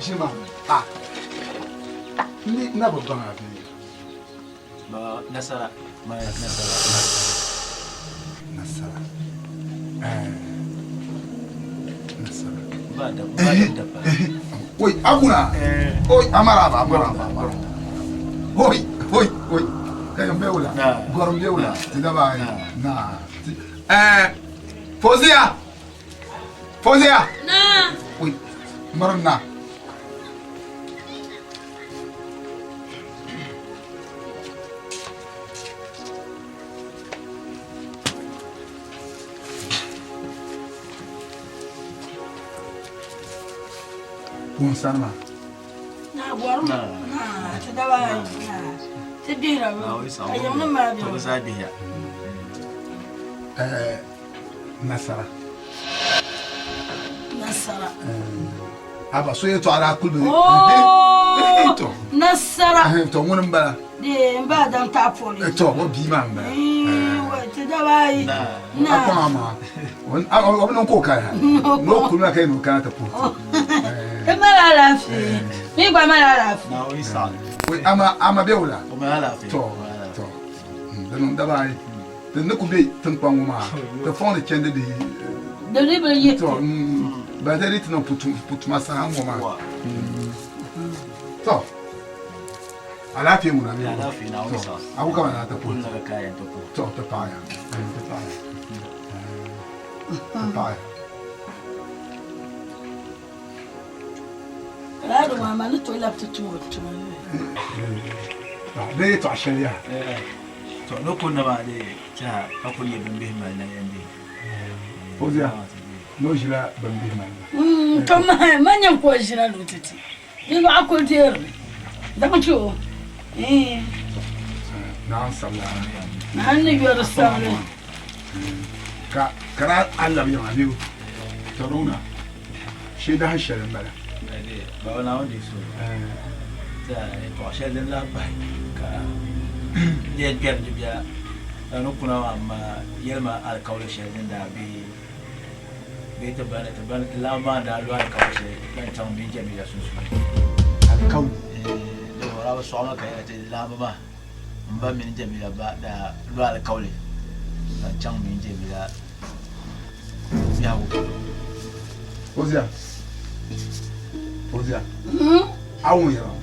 jima ah ni na bo banga be Ba nasara ma nasara. Nasara. Eh. Nasara. Ba da ba da ba. Oi, aguna. Oi, amara ba amara ba amara. Oi, oi, oi. Kayo mbewula. Goro mbewula. Tida ba. Na. Eh. Fozia. Fozia. Na. Oi. Marna. Wum sani maa. Na bɔrimi na ti daba na ti gbihira mi ka yiŋnim maa bɛ. Bɛ zaa gbihiya. Nasara. Nasara. Aba so yɛltɔɣa daa kuli bi Oh! to Nasara. To ŋuni m-bala Dee n ba dam taɣa poli. To o bia maa m-bala. Ti daba ayi. Na. A kpaŋ maa o bi niŋ ka o kali hali. Ni o kuli maa ka yi ni o kana ti puhi ti. Ti mali alaafee. Mi gba mali alaafee. Ama ama be wula. O mali alaafee. To to di niŋ daba ayi. Ti ni ku be tiŋkpaŋ ŋɔ maa ti fɔŋ ni chandi di Di ni bi yi to ba di ti niŋ putuma saha ŋɔ maa to alaafee ŋuna mi Alaafee na to sa. a ku kama na ti puhi Kul na ka yan ti puhi. to ti paɣaya ti paɣaya ti paɣaya Raadu maa ma ni tooi labi ti tum o tuma di yɛltɔɣa shɛli yaha To ni ku na maa dee tɛha ka ku nyɛ bimbihi mali na yɛn dee. Fozia ni o ʒila bimbihi mali na. To ma nyɛ ka o ʒila lu ti ti. Di lɔɣu kuli deerimi zaŋ ti o. Naa ni yɔri sabili. Ka ka na a labi yiŋa bee tɔriŋna shee dahin shɛli m-bala. Baba Naawuni deei suhu. Yɛltɔɣa shɛli din lahi pahi ka n yɛn kpɛri di biɛla ka ni kuna maa m ma yɛli ma alikauli shɛli din daa be bee ti ba ni ti ba ni ti laamba maa ni daa lo alikauli shɛli zaŋ chaŋ mini Jamila sunsuuni. Alikauli? Di o daa bi sɔɣi ma ka yɛli ti laamba maa m ba mini Jamila ba daa lo alikauli zaŋ chaŋ mini Jamila biɛhigu polo. Fozia, Fozia, a wum yɛla ŋɔ?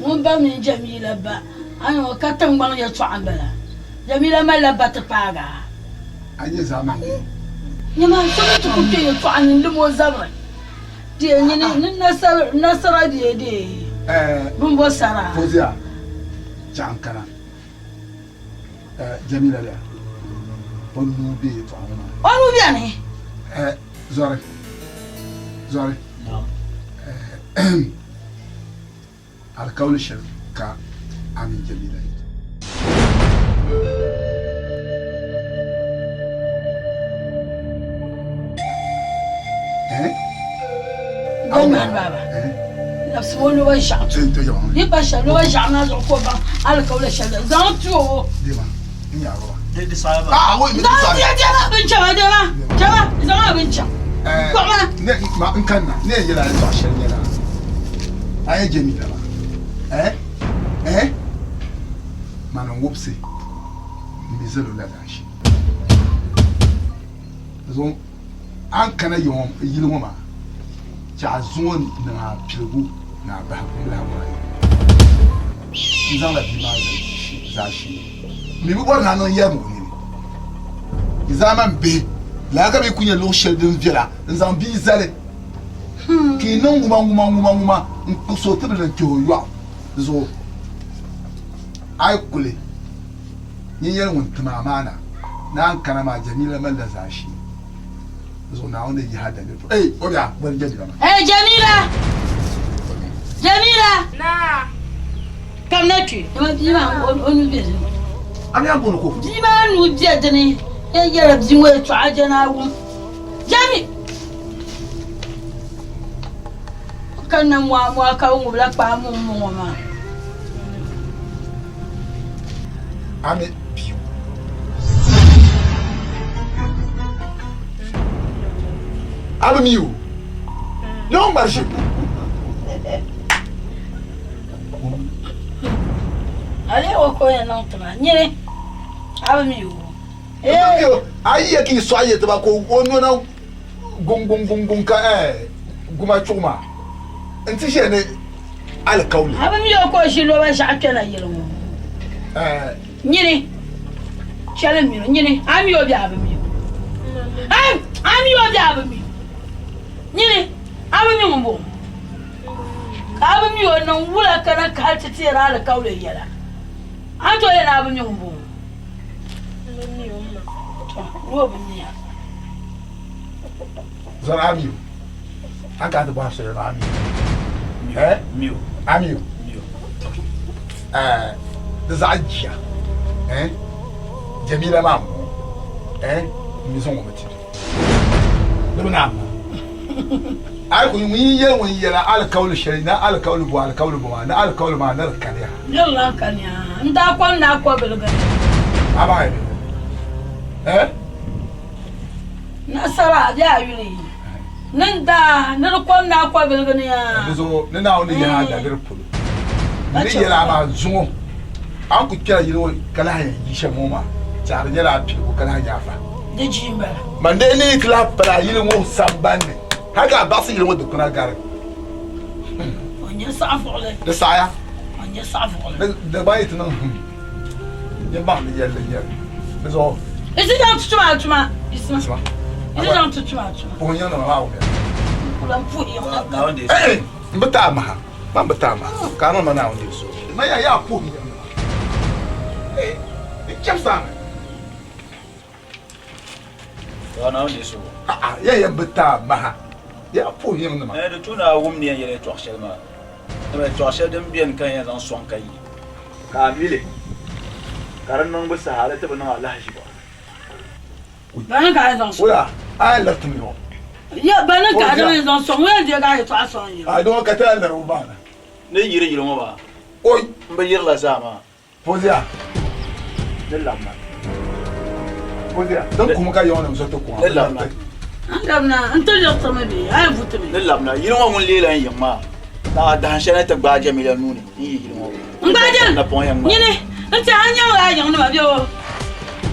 Ŋun ba mini Jamila ba, a ni ŋɔ ka tiŋgbɔŋ yɛltɔɣa m-bala. Jamila malila ba ti paagi a. A nyɛ zaamani bee? Nyama, so mi ti ku kpe yɛltɔɣa ni n-lim o zabiri. Dee nyini ni nasara bee dee bɛ ni bo sara? Fozia, chaŋ kana. Jamila la, o nuu be yɛltɔɣa ŋɔ maa ni. O nuu beni. Zɔri, Zɔri. Alikauli shɛli ka a mini Jamila yi. Gɔmnan baaba, labisimi o loba ʒiɛɣu ti o. Yi pa shɛli loba ʒiɛɣu maa zuɣu ka o baŋ alikauli shɛli zaŋ ti o. Zaŋ ti o dema bin chɛma dema chɛma zaŋ a bin chaŋ kpuɣima. N kanna ni yɛn yɛli a yɛltɔɣa shɛli nyɛla a yɛn je mi la maa eh eh mani n wubisi n mi zalo la zaashee zuŋ a ni kana yili ŋɔ maa chɛ a zuŋɔ niŋ a piligu ni a bahigu m bi lahi bɔri a yɛla n zaŋla bia maa zali zaashee m mi bi bɔri ni a niŋ yɛrim o nini di zaa man bihi lala ka bɛ ku nya luɣ shɛli din viɛla n-zaŋ bia zali ka yi niŋ ŋuma ŋuma ŋuma ŋuma n-kpuɣis o tibili n-kpɛh o yɔɣu di zuɣu. A yi kuli nyin yɛli ŋun tim a maa na ni a ni kana maa, Jamila malila zaashee. Di zuɣu Naawuni ni yihi a daliri puuni. Ei, o bia, boli Jamila maa. Ei, Jamila! Jamila! Naa! Kamina kpe. Dama bia maa o nuu be dini. A mi a ni booni ka o Bia maa nuu be dini. Yɛn yɛla bia ŋɔ yɛltɔɣa jɛna a wum. Jami! Ka na mɔamɔa ka bɛ ŋubila kpaa muŋmuŋ ŋɔ maa. A mi bia A bi mi o. Ni o ŋmari shɛm. A lee o ka o yɛn niŋ ti ma. Nyini, a bi mi o. A yi ya ka yi sɔɣi yɛltɔɣa ka o nona guŋguŋguŋguŋ ka guma chuɣu maa n-ti ʒiya ni alikauli. A bi mi o ka o ʒi loba ʒiɛɣu kpɛna yili ŋɔ. Nyini, chɛli m-mi o. Nyini, a mi o bee a bi mi o? A mi o bee a bi mi o? Nyini, a bi mi ŋumbɔŋɔ? Ka a bi mi o niŋ wula ka na kahi ti teeri alikauli yɛla? A ni tooi yɛli ni a bi mi ŋumbɔŋɔ? Tɔ, ni o bi mi a. Zɔri a mi o. A ni kana ti bɔhiri shɛli maa a mi o. Eh? Mi o. A mi o? Mi o. Eh, di zaɣ jia. Eh? Jamila maa m-bɔŋɔ. Eh? M mi zaŋ o mi ti. Di bi naam maa. A yi ku ŋun yi yɛli ŋun yɛla alikauli shɛli ni alikauli bɔ alikauli bɔ maa ni alikauli maa ni di kaniya. Ni di lan kaniya. N daa kom ni a kɔbiligi ni. A baŋ ya bɛ eh? Nasara bɛ a yuli ni n daa ni di kom ni a kɔbiligi ni yaa. Di zuɣu ni Naawuni ni yahi a daliri polo ni yɛli a maa zuŋɔ a ni ku kpɛra yili ŋɔ ka lahi yɛn yi shɛm ŋɔ maa tɛha di nyɛla a piligu ka lahi nyɛ a fahigu. Di jii m-bala. Man dee ni yi ti lahi pali a yili ŋɔ sambani ni hal ka a baɣisi yili ŋɔ dikpuna gari. O nyɛ saɣivuɣili. Di saɣiya. O nyɛ saɣivuɣili. Dagbaŋ yi ti niŋ hum, nyin baŋ ni yɛlli n-nyɛ li. Di zuɣu. Yi ti zaŋ ti tuma a tuma. Yisima. Yi ti zaŋ ti tuma a tuma. Puhi yiŋnima maa wumiya. N ku lan puhi yiŋ na. Eh, m bi ti a maha. Man bi ti a maha. Ka a niŋ ma Naawuni deei suhu. Man yaa yaa puhi yiŋnima. Eh, di chɛbisi a mi. Naawuni deei suhu. A'a, ya yɛn bi ti a maha. Yaa puhi yiŋnima. Di tu ni a wum ni yɛn yɛli yɛtɔɣ shɛli maa, dama yɛtɔɣ shɛli din beni ka n yɛn zaŋ sɔŋ ka yi. Ka a mi li, ka di niŋbu saha a di ti bi niŋ alahiziba. Bani ka a yɛn zaŋ sɔŋ? Wula, a yɛn lari ti mi ŋɔ? Ya, bani ka a yɛn zaŋ sɔŋ? Ŋun yɛn deegi a yɛtɔɣa sɔŋ yi? A dɔŋɔ ka ti a lari o maa na. Ni yiri yili ŋɔ maa? Oi! M bi yirila zaa maa. Fozia. Ni labina. Fozia. Din kum ka yɔŋ nim so ti kuŋa. Ni labina. N labina n ti liɣisimi bee a yɛn vuti mi? Ni labina. Yili ŋɔ ŋun leela n yiŋ maa. Naɣ dahin shɛli ni ti gbaai Jamila nuu ni n yi yili ŋɔ. N gbaai Jam? Napɔŋ yɛn ŋmaai. Nyini n tiɛha n nyaŋla a yiŋnima bee o?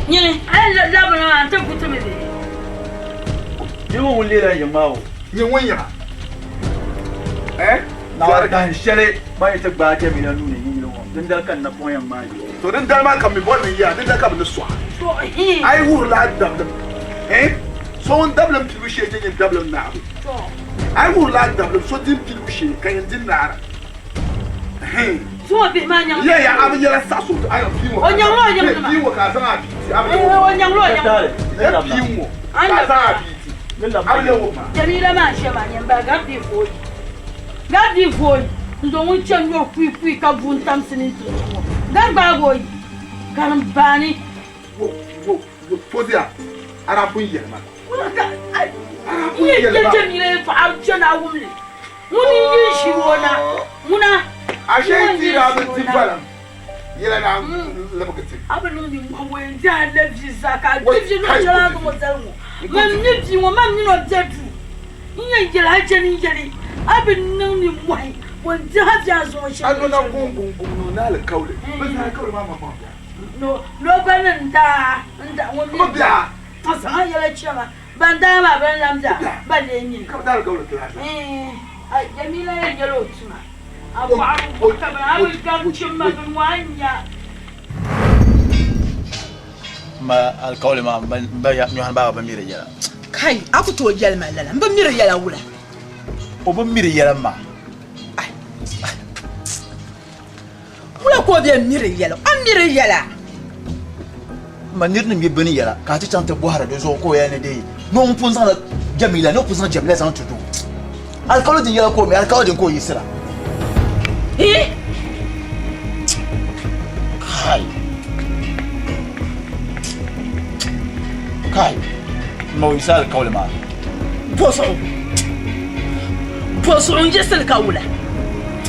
Nyini a yɛn labina maa n ti vuti mi bee? Yili ŋɔ ŋun leela n yiŋ maa o. Nyɛ ŋun yiŋa. Eh? Naɣ dahin shɛli ban yi ti gbaai Jamila nuu ni n yi yili ŋɔ, dindali ka n napɔŋ yɛn ŋmaai yi. To dindali maa ka m mi bɔri ni n yi a, dindali ka bɛ ni sɔɣi a. A yi wuhirila a dabilim, eh? So ŋun dabilim pilibu shee je nyin dabilim naabu. A yi wuhirila a dabilim, so din pilibu shee ka yɛn di naara. Ehe. Ya ya a bi yɛla saɣisi o a bia ŋɔ bia ŋɔ ka a zaŋ a bia ti a bi ya bia ŋɔ ka a zaŋ a bia ti a bi yɛli ŋɔ maa. Jamila maa n-shɛ maa nyɛ m-bahi gari di vooi gari di vooi n-do ŋun chani yɔri kui kui ka bu n-tam siminti zuɣu ŋɔ gari gbaagi o yi karimbaani. Wo wo wo Fozia a daa pun yɛli ma. A daa pun yɛli ma. Jamila yɛltɔɣa chani a wum li. Ŋuni n-yi ʒi o na, ŋuna. Ashe ti daa bi di balim yɛla daa lebigi ti. A bi niŋ nimmohi ŋɔ yɛn di a la vi zaa ka a di vi luɣ shɛli a ni zaŋ o zali ŋɔ. Man mi bia ŋɔ, man mini o be duu. N yɛn yɛli a jɛli n-yɛli a bi niŋ nimmohi ŋɔ n-di a vi a zaŋ o shɛli A nona guŋguŋguŋ ni o ni alikauli. Bɛ zaa alikauli maa maŋmaŋ bia. Ni o ba ni n-daa ŋun mi bia. A zaŋ a yɛla chɛ ma. Ban daa maa bɛn lan bia ba lee nyini. Ka bɛ daa gabili ti lahi. Jamila yɛn nyɛla o tuma. A bɔɣiri wuhi ka bɛ a bi gari chim ma bini ŋɔ a ni nya. M ma alikauli maa m ba nyɔhini baaba bi mi di yɛla. Kai, a ku tooi yɛli ma lala? M bi mi di yɛla wula? O bi mi di yɛla m ma. Wula ka o bɛ mi di yɛla? O mi di yɛla. Ma nir ni mi bini yɛla ka a ti chaŋ ti bɔhiri di zuɣu ka o yɛli ni dee ni o pun zaŋla Jamila ni o pun zaŋ Jamila zaŋ ti doo. Alikauli din yɛla ka o mi, alikauli din ka o yiɣisira. Hi! Kai! Kai! Ma o yiɣisi alikauli maa. Bɔzuɣu! Bɔzuɣu n-yiɣisi li ka wula?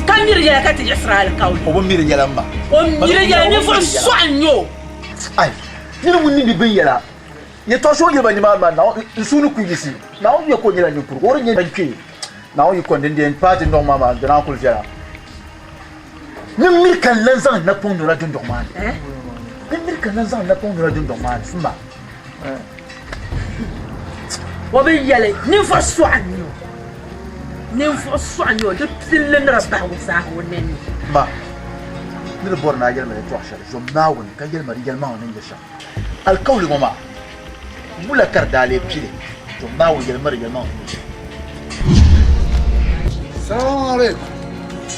Ka miri yɛla ka ti yiɣisiri alikauli. O bi miri yɛla m ma. O miri yɛla ninvuɣ sɔɣu n-nyɛ o. Ai, nini ŋun niŋdi bin yɛla yɛtɔɣ shɛli o yɛli ba nimaani maa, Naawuni n suhu ni ku yiɣisi. Naawuni yuya ka o nyɛla ninkurigu, o di nyɛ ban kpee. Naawuni yi kɔŋ din di yɛn paai dundɔŋ maa maa, di naan kul viɛla. Ni miri ka n lan zaŋ n napɔŋ nɔla dundɔŋ maa ni. Ni miri ka n lan zaŋ n napɔŋ nɔla dundɔŋ maa ni, m ma. O bi yɛli ninvuɣ sɔɣu n-nyɛ o. Ninvuɣ sɔɣu n-nyɛ o, di pilli ni di bahigu zaa o nini ni. Ma, ni di bɔri ni a yɛli ma yɛtɔɣ shɛli, zom Naawuni ka yɛli ma di yɛlimaŋli ni nyɛ shɛm. Alikauli ŋɔ maa, wula ka di daa lee pili? Zom Naawuni yɛli ma di yɛlimaŋli ni nyɛ shɛm. Salamu alaikum.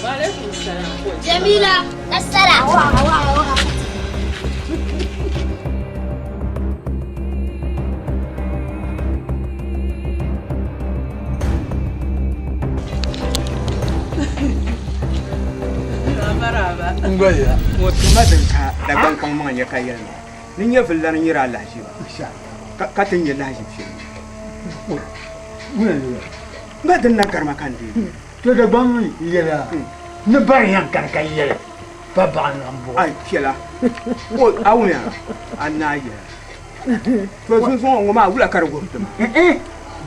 Wa alaikum salam. Jamila, nasara. Ngwaya. Ŋɔ tuma din ka Dagbaŋ kpaŋ maŋa nyɛ ka yɛli ma ni nyɛvili lana nyɛri alahiziba ka ti nyɛ lahizibu shɛli. M ba din na garima ka n deei. To Dagbaŋ yɛliya ni bari yɛn kani ka yɛli pa baɣa n bɔŋɔ. Ai piɛla o a wumya a naai yɛla. To zunzuŋɔ ŋɔ maa wula ka di wuhiri ti ma?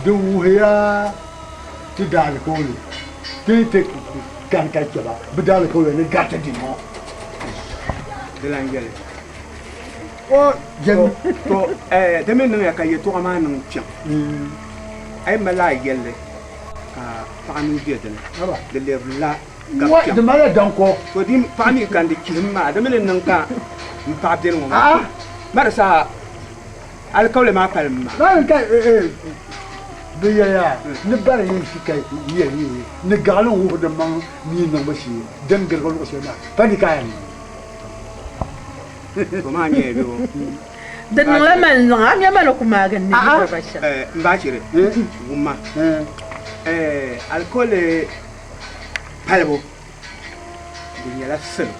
Di wuhiya ti daalikauli ti ni ti kani ka chɛ ba bɛ daalikauli ni gariti di ŋɔ. Di lan yɛli, O to di mi niŋya ka yɛtɔɣa maa niŋ kpiɔŋ. A yi mali a yɛlli ka paɣa nuu be di ni, di lɛbirila gabi kpiɔŋ. Di malila daŋko. To di paɣa mi kani di chihim maa, di mi ni niŋ ka m paɣa beni ŋɔ maa. Ma di saha alikauli maa palim ma. Maa ka bɛ yɛliya ni bari yɛn shi ka yɛli yi ni gaɣili n-wuhi di maŋ ni yi niŋbu shee din girigi luɣ shɛli maa pa di ka a yɛn niŋ. To maa nyɛla bɛ o. Di niŋla mali niŋ a mi mali ku maagi n ni yihiri ba shɛm. M ba chiri, wumma. Alikauli palibu di nyɛla salo.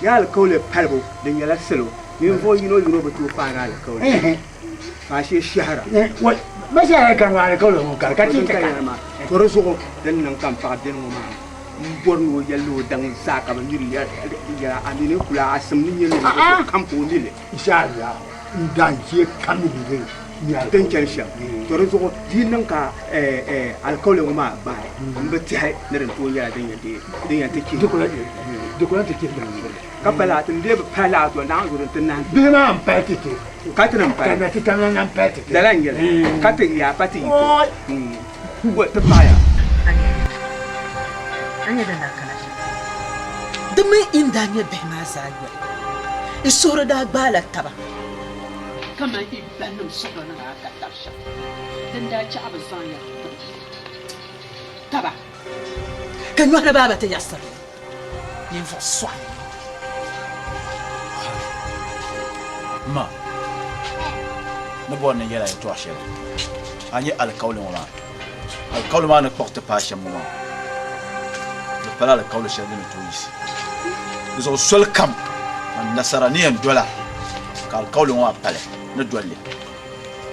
Ya alikauli palibu di nyɛla salo. Ninvuɣ yino yino bi tooi paari alikauli. Faashee shɛhira. Ma shɛhira ka ŋɔ alikauli ŋɔ kari ka ti ka. To di zuɣu din niŋ ka m paɣa beni ŋɔ maa m bɔri ni o yɛli o daŋ zaa ka bɛ mi di yɛla a mi ni kuli a sim ni nyɛ ninvuɣ so kam ka o mi li. Inshallah n dan ʒe kam ni mi li. Din chani shɛm to di zuɣu di yi niŋ ka alikauli ŋɔ maa gbaai m bi tɛhi ni din tooi nyɛla din yɛn ti chihi. Di ku lahi ti chihi bini. Ka pa laa ti n-lee bi pahi laa zuɣu naɣ zuɣu ti nahi. Bihi maa m-pahi ti ti. Ka ti ni pahi. Ka na ti tam na m-pahi ti ti. Lala n-nyɛ li. Ka ti yaa pa ti yi ko. Ti paɣiya. A nya din daa kana shɛm. Di mini n daa nya bihi maa zaa yoli, n suhuri daa gbaala taba. Kaman yi banim suhuri ni daa ka tab shɛm, din daa chɛ a bi zaŋ ya taba, ka nyɔhi ni baaba ti yaɣisiri ninvuɣ sɔɣi. Ma, ni bɔri ni n yɛl a yɛtɔɣ shɛli, a nya alikauli ŋɔ maa, alikauli maa ni kpuɣi ti paai shɛm ŋɔ maa, di pala alikauli shɛli din ni tooi yiɣisi. Di zuɣu soli kam man nasara ni yɛn dola ka alikauli ŋɔ maa pali ni doli li.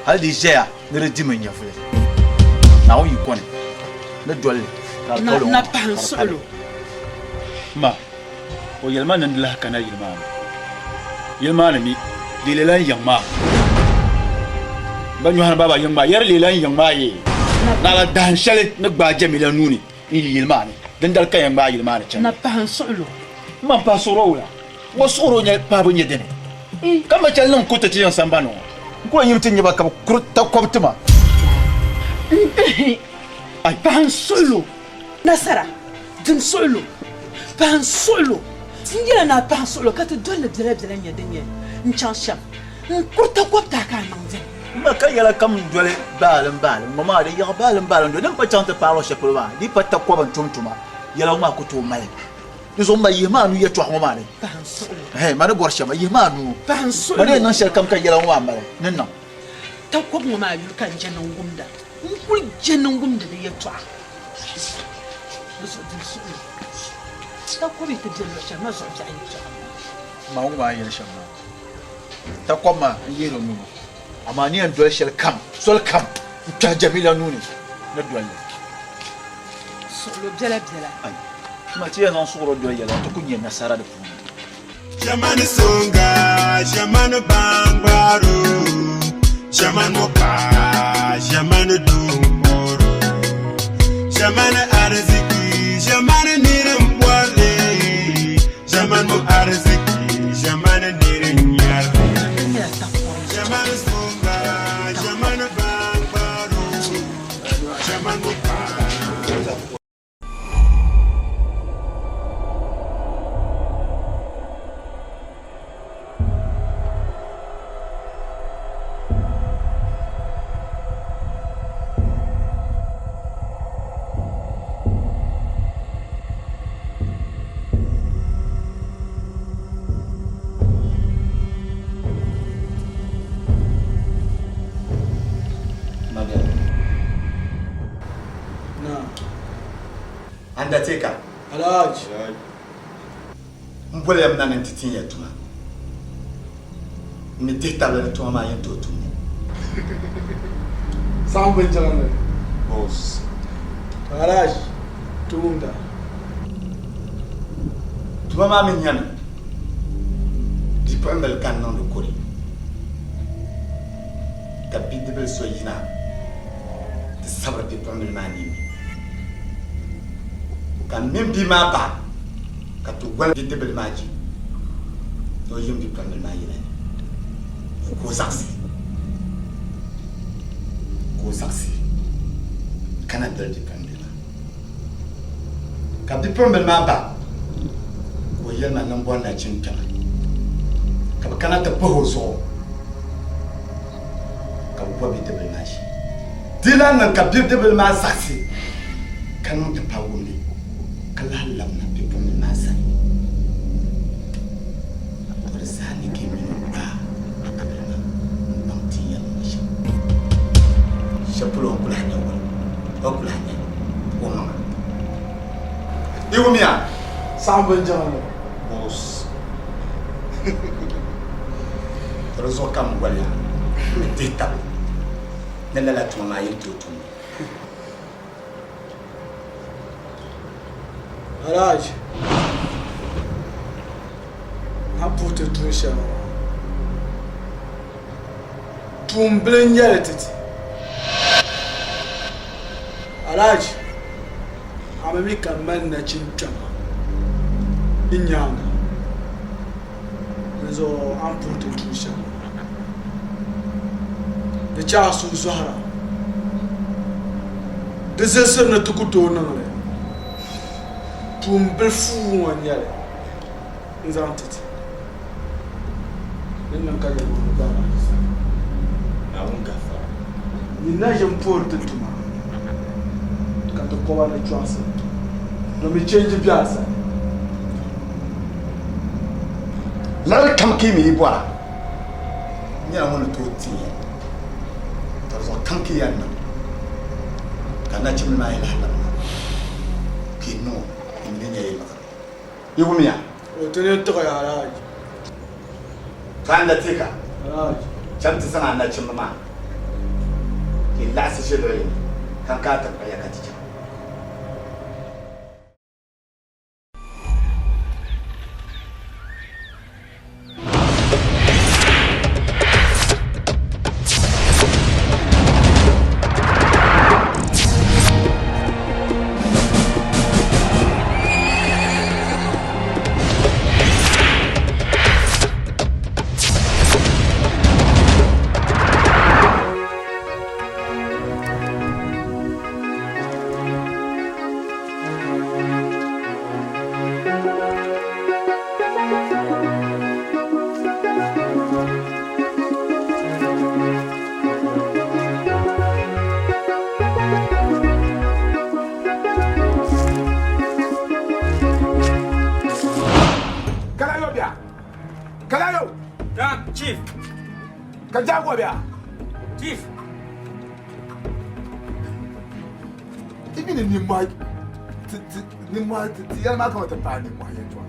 Hali di ʒɛya ni di dimi n nyɛvuli, Naawuni yi kɔni ni doli li ka alikauli ŋɔ maa ka di pali. Ma, o yɛli ma ni n lahi kana yili maa ni. Yili maa ni mi, di leela n yiŋ maa. M ba Nyɔhani baaba yiŋ maa yɛri leela n yiŋ maa yee. Naɣila dahin shɛli ni gbaai Jamila nuu ni n yi yili maa ni, dindali ka yɛn gbaai yili maa ni chani. Na pahi n suɣilo. M ma m-pahi suɣiro wula? Ŋɔ suɣiro nyɛ pahibu nyɛ dini? Ka ma chɛli niŋ kuriti ti yiŋ sambani ŋɔ. N ku yɛn yim ti nya ba ka bɛ kuri takɔbi ti ma. N pahi n suɣilo. Nasara, dim suɣilo, pahi n suɣilo. N yɛla ni a pahi n suɣilo ka ti doli li biɛla biɛla n-nyɛ din nyɛ n chaŋ shɛm. N kuri takɔbi ti a ka a niŋ dini. M ma ka yɛla kam n-doli baalim baalim ŋɔ maa di yaɣi baalim baalim doli. Di ni pa chaŋ ti paai luɣ shɛli polo maa, di yi pa takɔbi n-tum tuma, yɛla ŋɔ maa ku tooi mali. Di zuɣu m ma yihimi a nuu yɛtɔɣa ŋɔ maa ni. Pahi n suɣilo. Ɛhɛn, ma ni bɔri shɛm, yihimi a nuu. Pahi n suɣilo. Ma ni yɛn niŋ shɛlikam ka yɛla ŋɔ maa mali ni niŋ. Takɔbi ŋɔ maa yuli ka n je niŋgumda. N kul je niŋgumdi di yɛtɔɣa. Di zuɣu dim suɣilo. Takɔbi yi ti be luɣ shɛli, ma zuɣu biɛɣu yɛtɔɣa m-bala. Ma wum a ni yɛli shɛm maa. Takɔbi maa n-yihir o nuu ni, amaa ni yɛn doli shɛli kam, soli kam n-kpɛhi Jamila nuu ni ni doli li. Suɣilo biɛlabiɛla. Ai, ma ti yɛn zaŋ suɣilo doli yɛla nti ku nya nasara di puuni. Ʒɛmani soŋga, ʒɛmani baŋgbaro, ʒɛmani paɣa, ʒɛmani duŋkoro, ʒɛmani ariziki, ʒɛmani niri m-bɔri li, ʒɛmani ariziki, ʒɛmani niri n-nyari li. Ʒɛmani soŋga, ʒɛmani baŋgbaro, ʒɛmani paɣa. Undertaker. Alhaji. M boli ya mi na ni n ti tin ya tuma. N mi dihi tabili ni tuma maa yɛn tooi tum ni. Saɣim binjiɣinli. Boss. Alhaji, tuumda. Tuma maa mi nyɛmi bipuɣimbila ka n niŋdi kore ka bidibili so yina ti sabiri bipuɣimbila maa ninni ka m mini bia maa ba ka ti goli bidibili maa je ni o yim bipuɣimbila maa yɛla ni ka o zaɣisi ka o zaɣisi ka na doli bipuɣimbila maa ka bipuɣimbila maa ba ka o yɛli ma ni m bɔri nachin kpɛma ka bɛ kana ti pahi o zuɣu ka bɛ bɔ bidibili maa ʒi. Di lahi niŋ ka bidibili maa zaɣisi ka niŋ ti pa wumli ka lahi labina bipuɣimbila maa sani. To di saha ni ka yi mini o gbaai bidibili maa m-baŋ ti ni yɛli ŋɔ shɛm. Shɛli polo n ku lahi nya waligu. Yi wumiya? Saɣim binjiŋli. Boss. To di zuɣu ka m boli ya ni dihi tabili ni lala tuma maa yi ni tooi tum li. Alhaji, a puhi ti tuun shɛli ŋɔ maa, tuun bili n-nyɛ li ti ti. Alhaji, a mi mi ka mali nachin kpɛma n nyaaŋa, dinzuɣu a ni puhi ti tuun shɛli ŋɔ maa, di chɛ a suhu zɔhira. Di zilisiri ni ti ku tooi niŋ li. Tuun bilifu ŋɔ n-nyɛ li n-zaŋ ti ti. Di ni niŋ ka yɛlimaŋli gbaai ba di sani. Naawuni gafara. Nyin na ʒi m-puhiri ti tuma, ka ti kɔba ni chɔɣisi, domi chenji be a sani. Liɣiri kam ka yi mi yi bɔra, n nyɛla ŋun ni tooi tin ya, ka di zuɣu kam ka yi yɛn niŋ, ka nachimbil maa yi lahi labina, ka yi niŋ o, yi mi ni nya yi liɣiri. Yi wumiya? O ti ni tiɣi Alhaji. Ka a Latika, Alhaji. Cham ti zaŋ a nachimba maa ka yi laɣisi ʒe luɣ yini, ka n kana ti kpuɣi ya ka ti chaŋ. Kalayo bia. Kalayo. Naam, chief. Ka jagoa bia. Chief. Ti mi ni nimmohi ti ti nimmohi ti ti yɛli maa kama ti paai nimmohi yɛltɔɣa.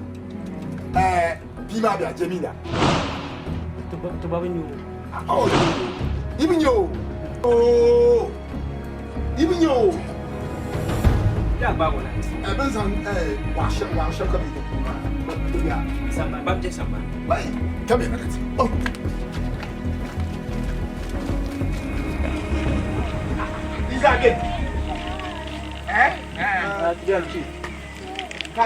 Ɛɛ bia maa bia Jamila. Ti ba bi nya o. Oh, i bi nya o. Oh, i bi nya o. Ya gbaag o na. Ɛɛ bɛ ni zaŋ ɛɛ waɣa shɛli waɣa shɛli ka bɛ yi ti puuni maa. Di bia. Sambani, ba bi je sambani. Wai, ka bɛ na ka ti. Oh. Izage. Eh? Eh. Ti Ka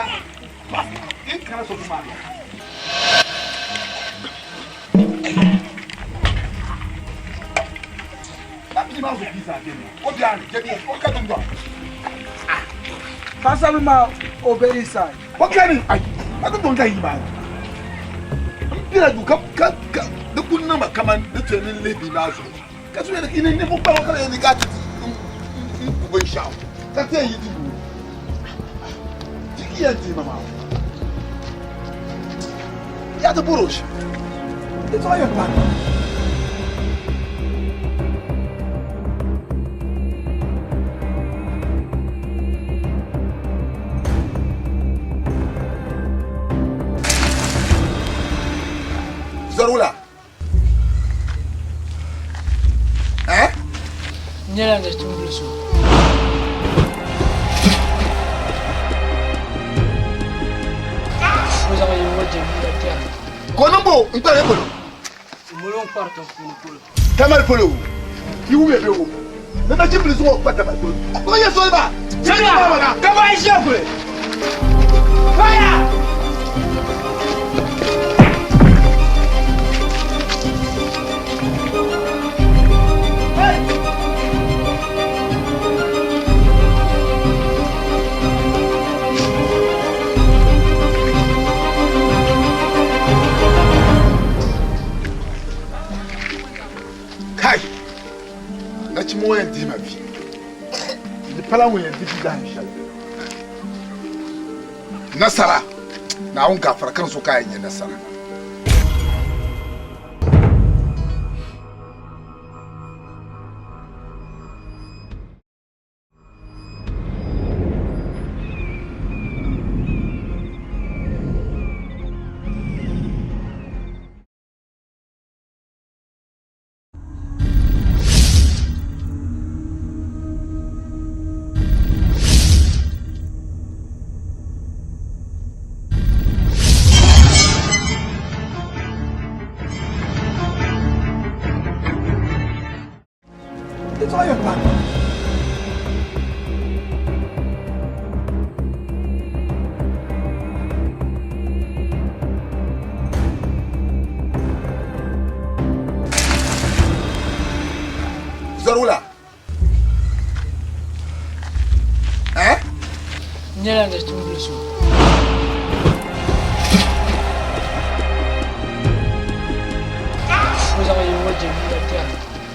in kana so kuma. Na bi ma so pizza ke ni. O bi ani, je bi o ka dun do. Paɣasaribili maa o be inside. O kani ai. A dun don ka yi ba. N bela du ka ka ka di ku niŋ ma kaman di chɛ ni n lihi bia maa zuɣu. Ka so yɛli ni ninvuɣ kpɛma ka yɛli ni ka ti n ku binshɛɣu ka ti yɛn yi ti yuui. Di ki yɛn deei ma maa. Ya ti bɔr o shɛm. Di tɔɣa yɛn paai ma. Zarula. Eh? Nyɛla nachimbili so. O zaŋ yi ŋɔ Jamila kpɛri. Ka o niŋ bo n-kpari polo? Molo n-kpari tiŋpuuni polo. Tamali polo. Yi wumya bɛ o. Ni nachimbili zuŋɔ kpa tamali polo. O yɛ soli maa. Jamila! Ka bɔ a ʒiya kuli? Fire! Kai! Nachimba ŋɔ yɛn dihi ma vi. Di pala ŋun yɛn di vi dahin shɛli. Nasara! Naawuni gaafara ka n so ka a yɛn nya nasara. zɔri wula? Eh? N nyɛla nachimbili so. O zaŋ yi ŋɔ Jamila tɛri.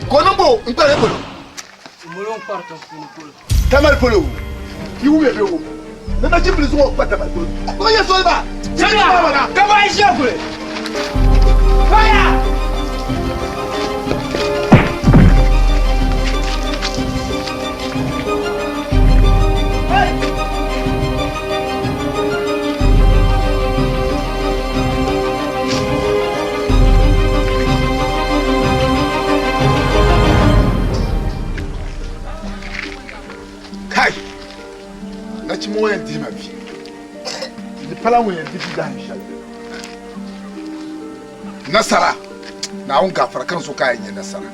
Ka o niŋ bo n-kpari polo? Molo n-kpari tiŋ puuni polo. Tamali polo yi wumiya bɛ o ni nachimbili zuŋɔ kpa tamali polo. O yɛ soli maa. Jamila! Ka bɔ a ʒiya kuli? Fire! Kai! Nachimba ŋɔ yɛn dihi ma vi. Di pala ŋun yɛn di vi dahin shɛli. Nasara! Naawuni gaafara ka n so ka a yɛn nya nasara.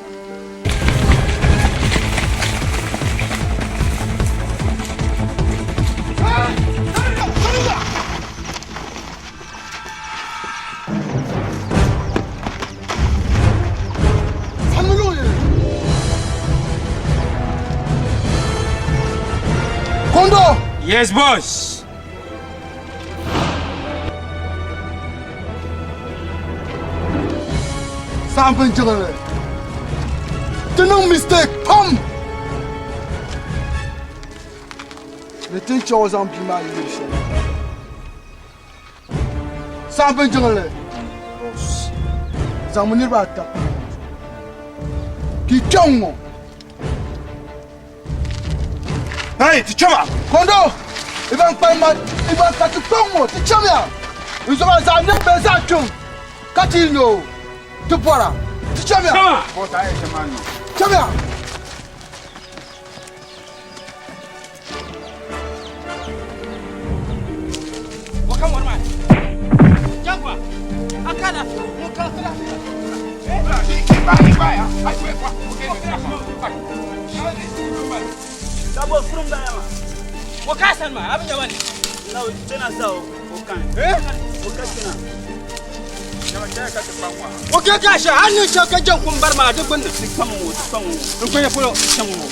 Kondo! Yes, boss. Saɣim binjiɣili. Ti niŋ mistake pam. Ni ti ni chɛ o zaŋ bia maa yi luɣ shɛli. Saɣim binjiɣili. Zaŋmi niriba ata ka yi kpe ŋ-ŋɔ. Hey, ti chɛma! Kondo! Iban kpalim ma, Iban ka ti kpe ŋ-ŋɔ, ti chɛmiya! N zoma zaɣ niŋ bee zaɣ kpiŋ ka ti yi nya o, ti bɔra. Ti chɛmiya! Chɛmiya! O ke ka shɛ a ni shɛ ka jɛn kum bari maa di gbunni ti kpaŋ ŋɔ ti kpaŋ ŋɔ n kpɛnya polo chaŋ ŋɔ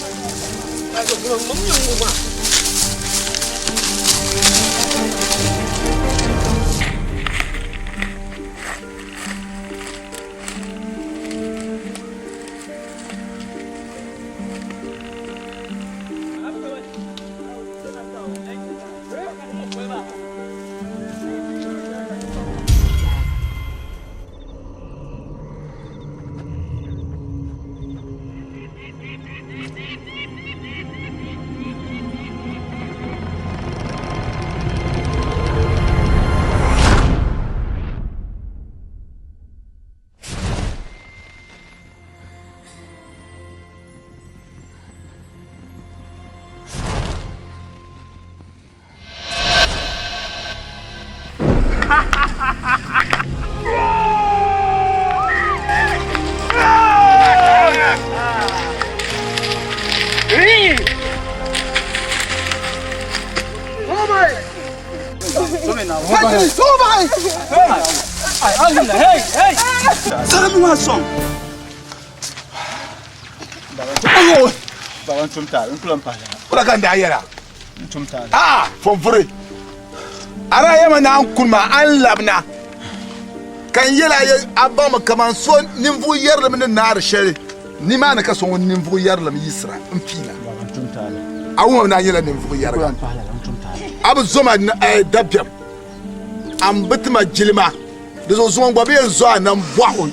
Wula ka n daa yɛra? Aa fɔnvuri a daa yɛma ni a ni kuni maa a ni labina ka n yɛl a a baŋmi kaman so ninvuɣ yɛrilim ni naari shɛli nimaani ka so ŋun ninvuɣ yɛrilim yiɣisira m-piina. A wummi ni a nyɛla ninvuɣ yɛriga. A bi zo ma dabiɛm, a mi bi ti ma jilima. Di zuɣu zuŋɔ gba bɛ yɛn zo a nambɔɣu.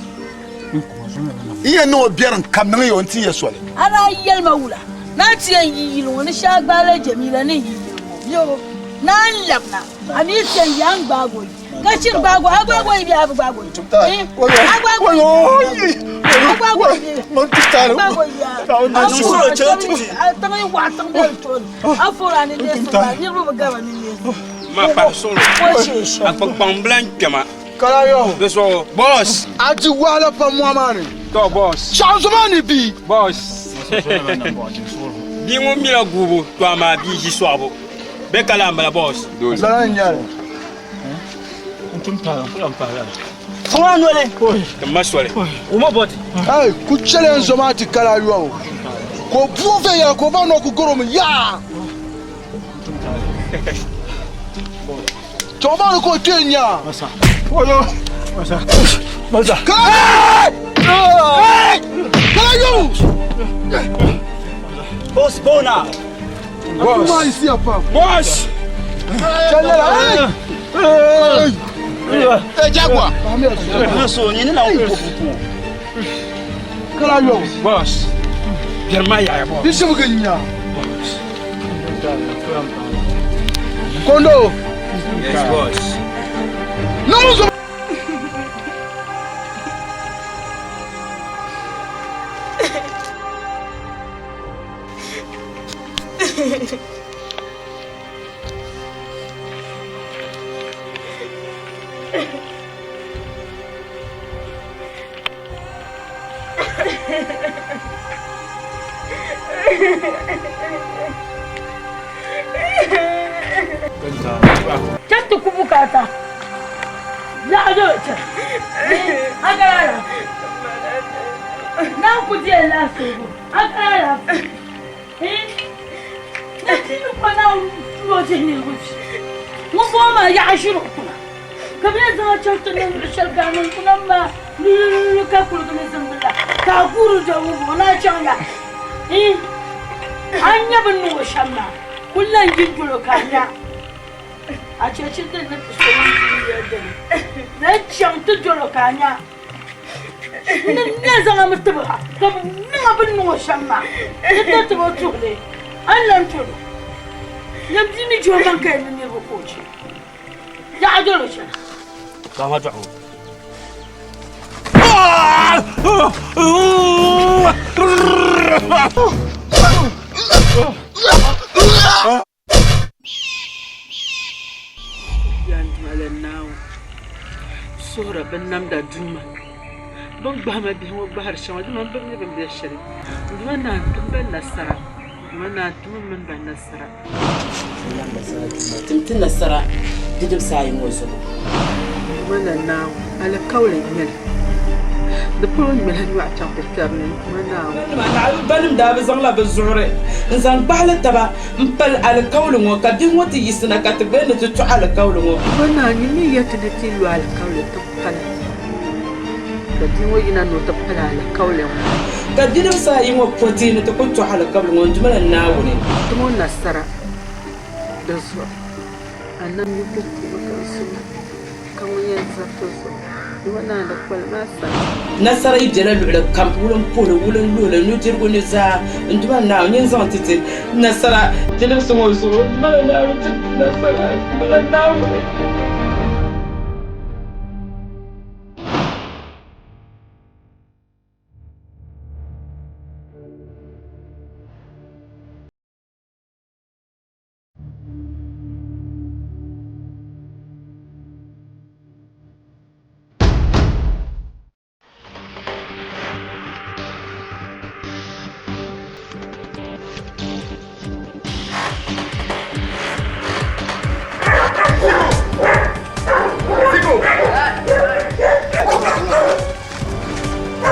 N yɛn niŋ o biɛrim kam niŋ ya o n-tin ya soli. A daa yɛli ma wula? Ni a ti yɛn yi yili ŋɔ ni shee a gbaai la Jɛmila ni yi yili ŋɔ bee o ni a ni labina a mi ti yɛn yi a ni gbaag o yi ka shiri gbaag o a gbaag o yi bee a bi gbaag o yi? A gbaag o yi a gbaag o yi bee a gbaag o yi a tiŋ yi waɣa tiŋ bɛ tooni a foori a ni neesim maa niriba bi gaba ni neesim. Ma pahi suɣulo a kpukpaŋ bila n-kpɛma. Kala yo. Di zuɣu boss. A di wahala pam mɔɣu maa ni. To boss. Shɛɣu zo maa ni bia. Boss. Bia ŋun mila guubu to amaa bia ʒi sɔɣibu. Bɛ ka lahi m-bala boss. Lala n-nyɛ li. N tum taali n ku lahi pahi lala. Fɔŋ a noli. Ti ma soli. Hey, ku chɛliya n zo maa ti kala yɔbu. Ka o buo viɛnyɛla ka o baŋ ni o ku garo mi yaa. Chaŋ o baŋ ni ka o kpee n-nya. Kala yobu! Boss Bona! Boss! Kuma isi apa? Boss! Chalala! Hey! Hey, Jaguar! So, nyini na wo pupu. Kala yobu! Boss! Biɛri yaya boss. Di shibigi n-nya. Kondo! Yes, boss. Niŋ zuɣu! Chɛ ti ku bukaata. Yaɣa do chɛ. A ka lala. Naa ku diɛ laafee A ka lala. Na ti ni kpa naa tuo dihi niriba vi. Ŋun bɔŋɔ maa yaɣa ʒiri o kuna. Ka bɛ yɛn zaŋ a chaŋ ti niŋ luɣ shɛli ka a niŋ kuna maa lulululu ka kuligi ni zimbila ka a guuri doli ŋun bɔŋɔ ni a chaŋ ya. A ni nya bɛ ni niŋ o shɛm maa, kul lan yi dol o ka a nya a cheechi din ni ti so ŋun dunia dini. Lan chaŋ ti dol o ka a nya n ni nya zaŋ a mi tib a ka bɛ niŋ a bɛ ni niŋ o shɛm maa. Di ti tib o tuhili, a ni lan dol o. Nyam bia ni je o maŋ ka yɛn ni niriba ka o chɛ. Yaɣa dol o chana. Dama dɔɣi o. Yaa n Duuma lan Naawuni, suhira binnamda Duuma, bɛ ni gbahi ma bihi ŋɔ gbahiri shɛŋa dama m bi mi bɛ ni be shɛli. N Duuma Naa, n tim ba nasara, n Duuma Naa, n tim m mini ba nasara. Tim ti nasara bidibisi ayi ŋɔ zuɣu. Duuma na Naawuni, alikauli n-nyɛ li. Di polo ŋmɛla nyɔɣu chaŋ ti kpɛri ni, Duuma Naawuni. Banim daa bi zaŋla bɛ zuɣuri n-zaŋ gbahili taba m-pali alikauli ŋɔ, ka bihi ŋɔ ti yiɣisina ka ti gba ni ti tɔɣi alikauli ŋɔ. Duuma Naa, nyini mi yɛli ti ni ti lo alikauli ti pali, ka bia ŋɔ yina ni o ti pali alikauli ŋɔ. Ka bidibisi ayi ŋɔ po ti ni ti ku tɔɣi alikauli ŋɔ, n Duuma la Naawuni. Tim o nasara di zuɣu, a nam yi ku kuumi ka n suhu ka ŋun yɛn zab ti zuɣu, Duuma Naa di kpalim a sani. Nasara yi bela luɣili kam, wulimpuhili, wulinluhili, nudirigu ni zaa, n Duuma Naawuni, nyin zaŋ ti ti nasara. Bidibisi ŋɔ zuɣu, n Duuma la Naawuni ti ti nasara, n Duuma la Naawuni.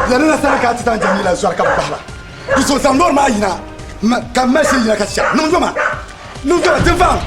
Yanni na sani ka ti zaŋ Jamila zɔri ka bi gbahi ba. Di so zaŋ loori maa yina ka m mali shee yina ka ti chaŋ. Niŋ yoma, niŋ yoma, tinfaŋ.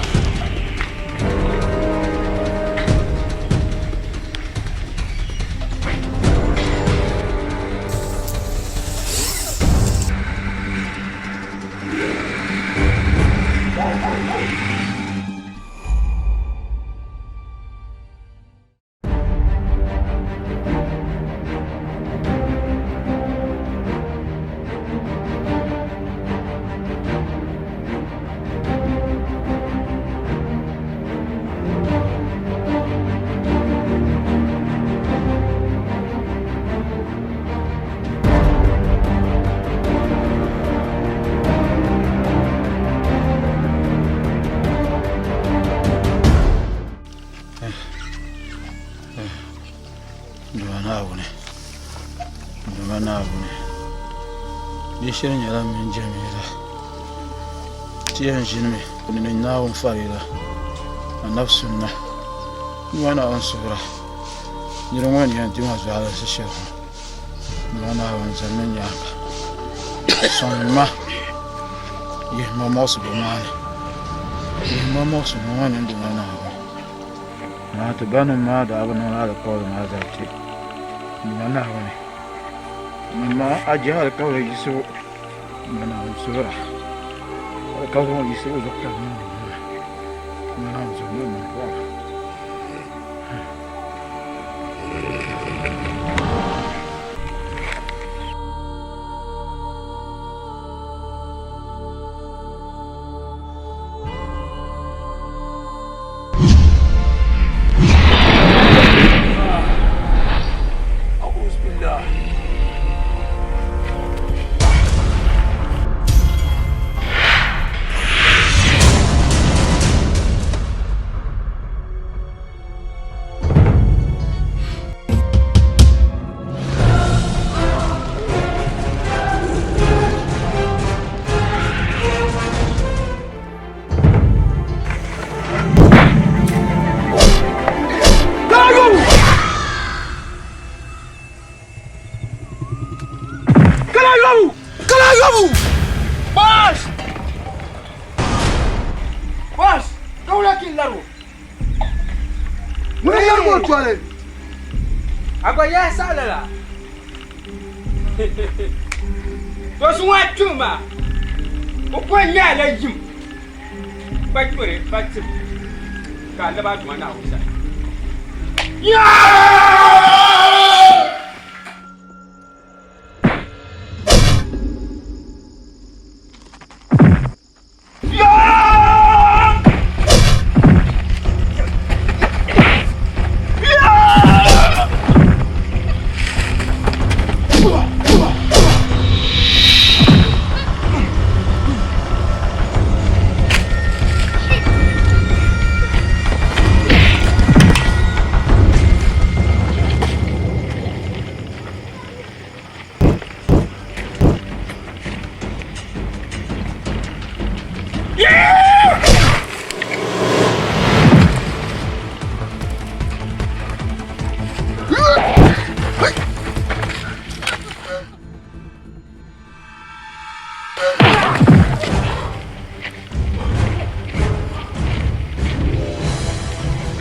Duuma Naawuni, Duuma Naawuni, di shiri nyɛla m mini Jamiila ti yɛn ʒinimi ni Naawuni farila Anabi sunna Duuma Naawuni suhura nira ŋɔ ni yɛn di ma zualinsi shɛli ŋɔ Duuma Naawuni zanimi nyaaŋa sɔŋmi ma. Yihima muɣisigu maa ni. Yihima muɣisigu maa ni n-duuma Naawuni. Amaa ti banim maa daa bi niŋla alikauli maa zaa ti n-duuma Naawuni. Amaa a je alikauli yiɣisibu n-duuma Naawuni suhira. Alikauli ŋɔ yiɣisibu zuɣu ka a niŋdi maa. N-duuma Naawuni suhuri niŋ pɔra. Ŋuni n-yɛrigi o tɔli? A gba yahi saɣi lala? To suŋ a kpiŋ maa, o ko n-nyɛ a la yim, pa kpiri pa tim, ka a lab a Duuma Naawuni sani.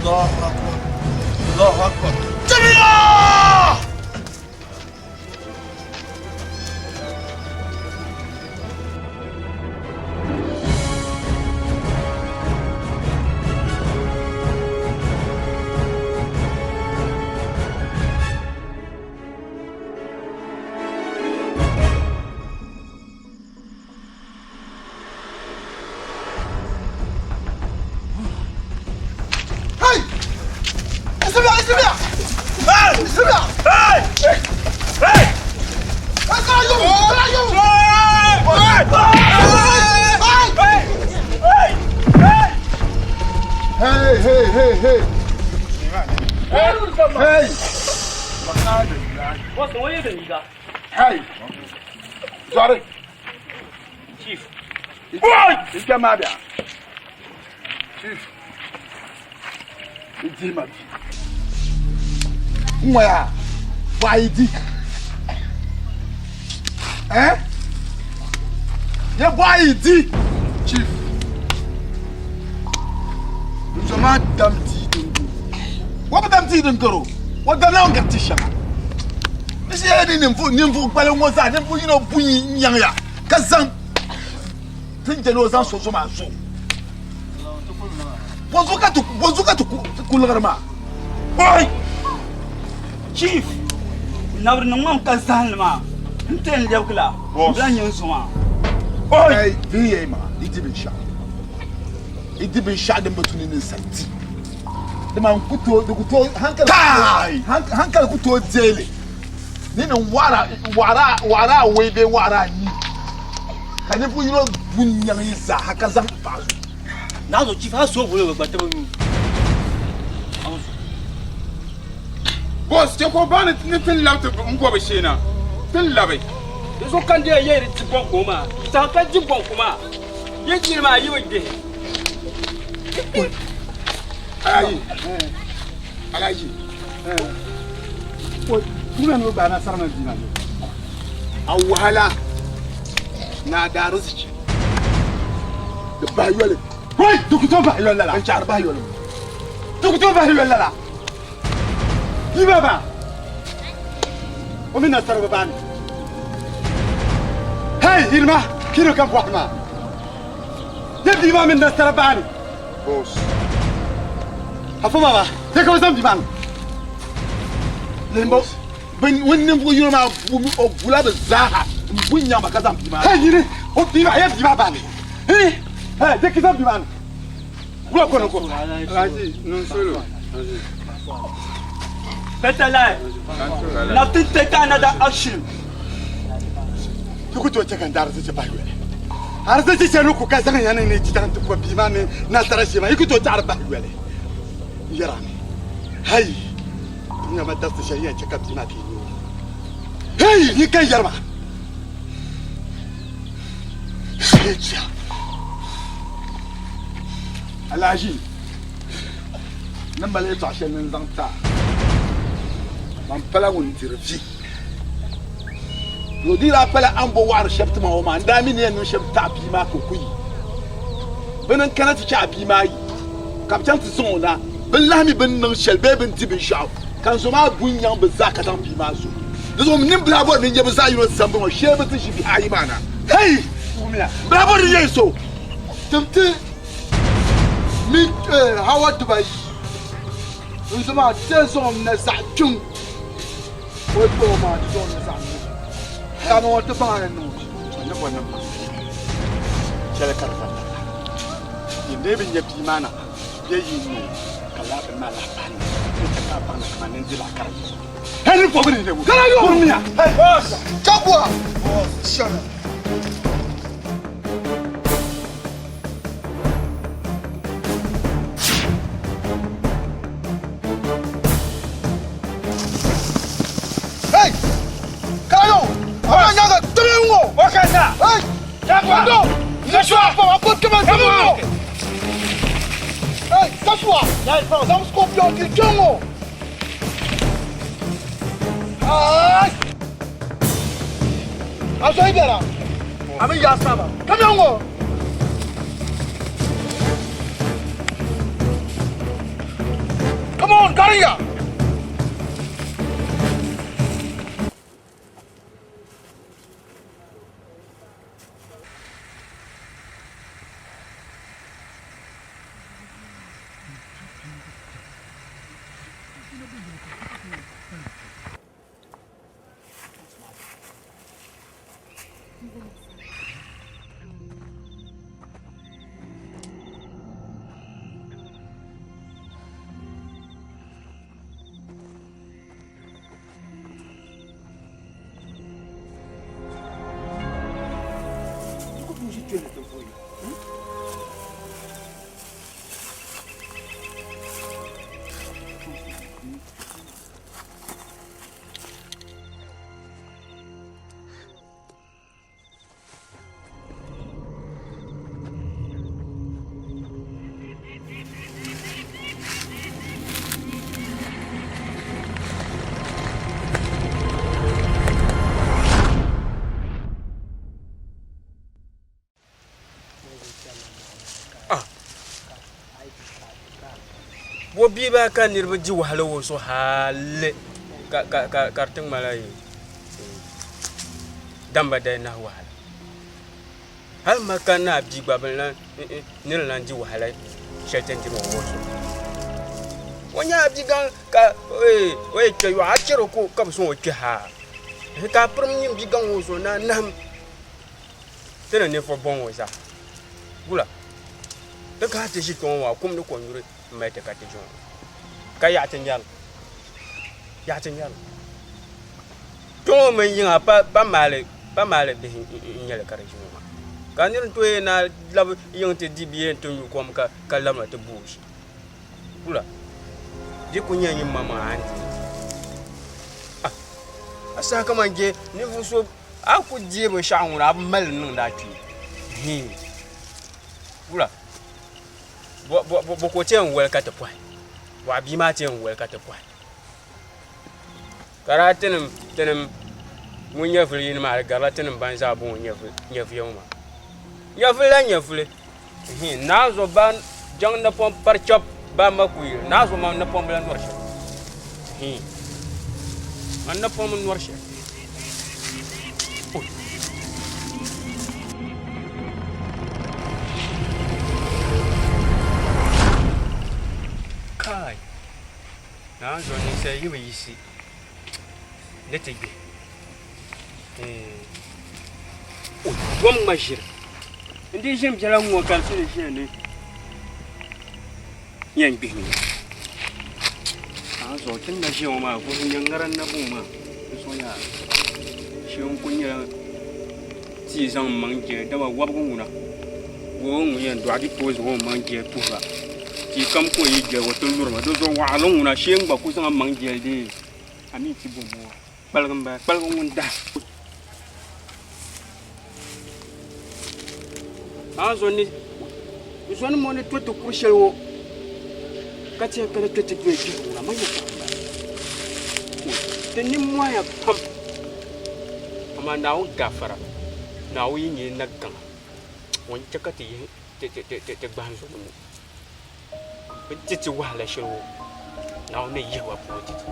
Allahu Akbar. Allahu Akbar. Jamila! Hey! Isibia, Isibia! Hey! Isibia! Hey! Hey! Hey! Hey, hey, hey, hey! Hey! Hey! Sorry. Chief. Boy! Ikpe maa bịa. Chief. Idi ma bi. Nwa ya bụ ID. Eh? Ye bụ ID. Chief. Nzoma dam ti din Wa bi dam ti din karo. Wa dam na ngar ti shɛŋa. Ni shi yɛla ni ninvuɣ gbaliŋ ŋɔ zaa ninvuɣ yino bu nyaŋ ya ka zaŋ ti ni je ni o zaŋ so zo maa zo. Bɔzuɣu ka ti ku liɣiri maa? Oi! Chief, nabiri niŋ ma ka zahim li maa n-ti n lɛbigi la, m bi lahi nya n zo maa. Oi! Hey, vihi ya yi maŋa, yi di binshɛɣu. Yi di binshɛɣu din bi tu ni ninsal di. Dama n ku tooi, di ku tooi, hankali hankali ku tooi deei li ni niŋ wɔɣira, wɔɣira, wɔɣira awɔi bee wɔɣira anii ka ninvuɣ yino bu n-nyaŋ yi zaa ka zaŋ paɣa zo. Nazo chief ha so bolo gba taba mi. Boss, chɛ ka o baŋ ni ti ni labi ti n gɔbu shee na. Ti ni labi. Di zuɣu ka n deei yɛri di bɔnku maa. Saha ka di bɔnku maa. Yi jiri maa yi bi gbihi. Alhaji. Alhaji. Kuma ni ba na sarama bi ma. A wahala na da arziki. Di bahi yoli. Hoi, di ku tooi bahi yoli lala. N chaɣiri bahi yoli. Di ku tooi bahi yoli lala. Yi ba ba. O mini nasara bi baani. Hey, yinima, kino ka bɔhi maa. Ye bia maa mini nasara baani. Boss. Afa baba, ye ka bi zaŋ bia maa niŋ. Lihimbo, bɛ ŋun ninvuɣ yino maa o bula bɛ zaaha m-bu nyaŋ ba ka zaŋ bia maa. Hey, yini, o bia maa, ye bia maa baani. Hey, hey, ye ka zaŋ bia maa niŋ. Gula ko ni ko. Alhaji, niŋ solo. Better life. Nothing take another action. Ti ku tooi chɛ ka n daarizichi bahi yoli. Arizichi shɛli ni ku ka zaŋ ya ni ni ti chaŋ ti ko bia maa mini nasara shee maa, yi ku tooi chaɣiri bahi yoli. N yɛr a mi, hai, dunia maa dabisi shɛli yɛn chɛ ka bia maa ti yi o. Hei, nyin ka n yɛri maa. Hei, chia. Alhaji, ni mali yɛtɔɣ shɛli ni n zaŋ ti a, man pala ŋun diri vi. Yo di daa pala a ni bo waɣiri shɛb ti ma ŋɔ maa, n daa mi ni yɛn niŋ shɛm taɣi bia maa ka o ku yi. Bɛ ni n-kana ti chɛ a bia maa yi, ka bɛ chaŋ ti zaŋ o na. Bɛ ni lahi mi bɛ ni niŋ shɛli bee bɛ ni di binshɛɣu, ka n zo maa gu n-nyaŋ bɛ zaa ka zaŋ bia maa zo. Di zuɣu m nini bi lahi bɔri ni n nya bɛ zaɣ yino zambu ŋɔ shee bɛ ti ʒi bihi ayi maa na. Hei! M bi lahi bɔri ni n nya yi so. Tim ti mi hawa dibayi n zo maa ti zaŋ n na zaɣ kpiŋ o kpɛ o maa ti zaŋ n na zaɣ kpiŋ ka mi ŋɔ ti baŋ a ni niŋ o ni bɔ niŋ maa shɛli ka di va taba yin dee bi nya bia maa na bɛ yi niŋ ka laa bini maa lahi pahi na ni chɛ ka a baŋ ni kaman ni dila ka di hei ni bɔbi ni ne Kana yo! Kurmiya! Jaguar! Shut up. Hey! Kalayo! Ama nyaga tebe ngo! Wakanda! Hey! Jaguar! Ndo! Joshua! Ako tebe tebe ngo! Hey, Joshua! Zam scorpion ki jongo! Ay! Azo ibera. Ami ya saba. Tebe ngo! Come on, Kariya! Wo bia maa ka niraba di wahala o zuɣu hali ka di ti ŋmanila damba dali nahi wahala hali maka naa bia gba niri lahi di wahala shɛli ti ni diri ŋɔ ŋɔ zuɣu o nyɛla bia gaŋ ka o yi kpɛ yoɣu a chɛro ka bi sɔŋ o kpɛ ha ka a pirim nyin bia gaŋ ŋɔ zuɣu ni a naham Ti ni ninvuɣ bɔŋ ŋɔ zaa, wula ti kahi ti ʒi kpe ŋɔ maa kum ni kɔnyuri m-mali ti ka ti ʒi ŋɔ ka yaɣi ti nyari li, yaɣi ti nyari li. Kpe ŋɔ mini yiŋa pa maali bihi n-nyɛ li ka di ʒi ŋɔ maa. Ka nir ni tooi yɛn naai labi yiŋ ti di bee nti nyu kom ka labina ti bu o shee. Wula di ku nyɛ nyin maŋmaŋa a ni di li. A saha kaman je ninvuɣ so A ku deei binshɛɣu ŋuna a bi mali li niŋdi a kpee. Hii. Wula? Bo, bo, bo, bo ka o ti yɛn wali ka ti pɔhi? Bo a bia maa ti yɛn wali ka ti pɔhi? Ka daa tinim, tinim ŋun nyɛvuli yini maa di garila tinim ban zaa bɔŋɔ nyɛvuya ŋɔ maa. Nyɛvuli la nyɛvuli. Naa zo ba jaŋ napɔŋ pari chɛb ba ma ku yili. Naa zo ma napɔŋ bi lahi nɔri shɛli. Man napɔŋ bi nɔri shɛli. Kai! Naa zo ninsal yi bi yiɣisi ni ti gbi. O dom ŋma ʒiri. N di ʒini biɛla ŋ-ŋɔ ka di ʒiya ni yɛn gbihimi. A zuɣu ti ni na ʒiya ŋɔ maa vuhim nyɛ ŋara n-na bɔŋɔ maa di zuɣu yaa shee n-kuli nyɛla tia zaŋ m maŋ jɛli dama wɔbigu ŋuna wɔbigu ŋun yɛn dɔɣi di tooi zaŋ o maŋ jɛli tuhi ba tia kam ka o yi jɛli o ti lurimi di zuɣu waɣilim ŋuna shee n gba ku zaŋ m maŋ jɛli dee a mi ti bɔŋɔ maa kpaligi m-bala kpaligi ŋun dahi a zɔni zɔni ŋɔ ni to ti kuri shɛli ŋɔ ka chɛ ka di kpɛ ti doli kpɛhi ŋuna man yɛn ti nimmɔhiya pam amaa Naawuni gaafara Naawuni yi nyɛ na gaŋa ŋun chɛ ka ti yihi ti gbahim zuɣu ŋɔ bɛ ni ti ti wahala shɛli ŋɔ Naawuni ni yihi ba polo ti ti.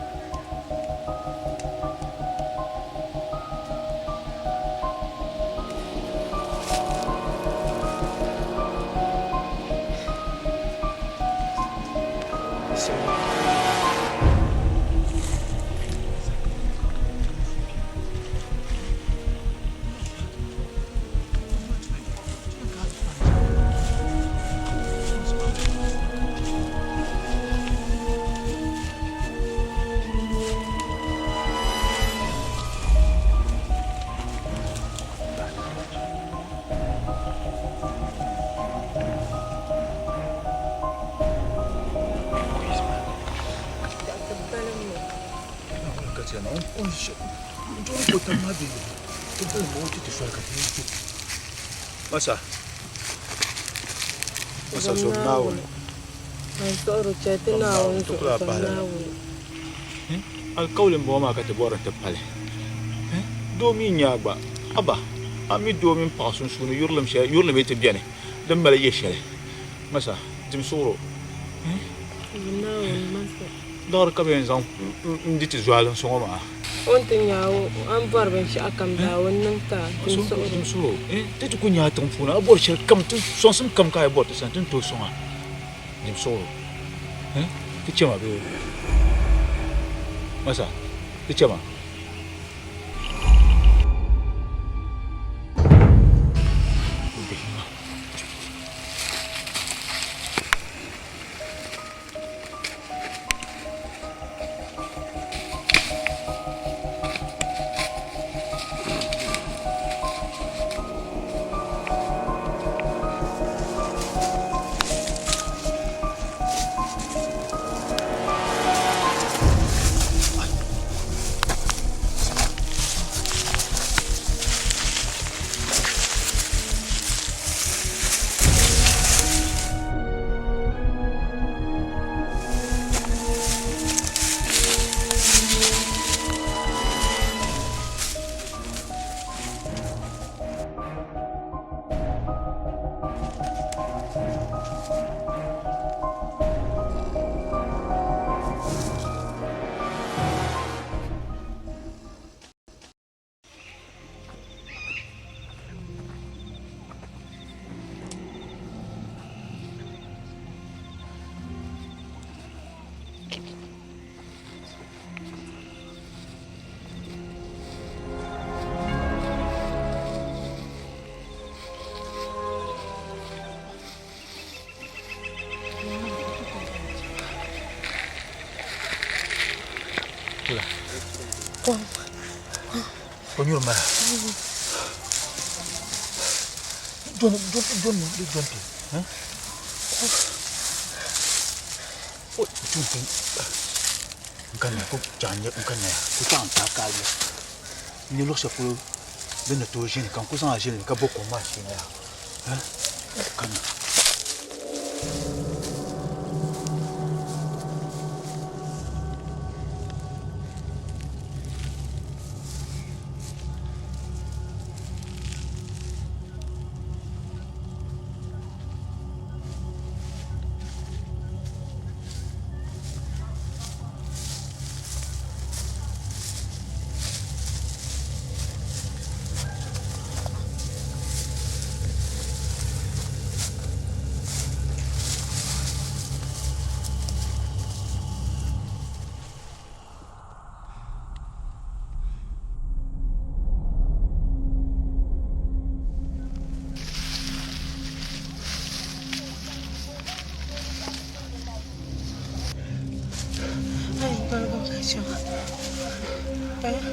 Masa. Masa zom Naawuni. An suhiri chɛ ti Naawuni zuɣu zom Naawuni. Alikauli m-bɔŋɔ maa ka ti bɔri ni ti pali. Doo mi n-nyɛ a gba. Aba, a mi doo mini paɣa sunsuuni yurilim shɛli, yurilim yi ti beni, din mali yɛ shɛli. Masa, dim suɣiro. Zom Naawuni, Masa. Liɣiri ka bɛ yɛn zaŋ n-di ti zualinsi ŋɔ maa. O ni ti nya a a ni bɔri binshɛɣu kam daa, o ni niŋ ti a, ti ni suhir o. N suhir o, ti ti ku nya a tiŋ puuni, a bɔri shɛli kam, ti sɔŋsim kam ka a yi bɔri ti sani, ti ni tooi sɔŋ a. N suhir o, ti chɛ ma bee? Masa, ti chɛ ma. Ko nyuri mala. John, John, John, John, John, ha? O, John, John. N kanna ko chaŋ n kanna ya ko chaŋ n taai kaali ya n nyɛ luɣu shɛli polo din ni tooi ʒini ka n ku zaŋ a ʒili ka bo kom maa sheena ya ha kanna.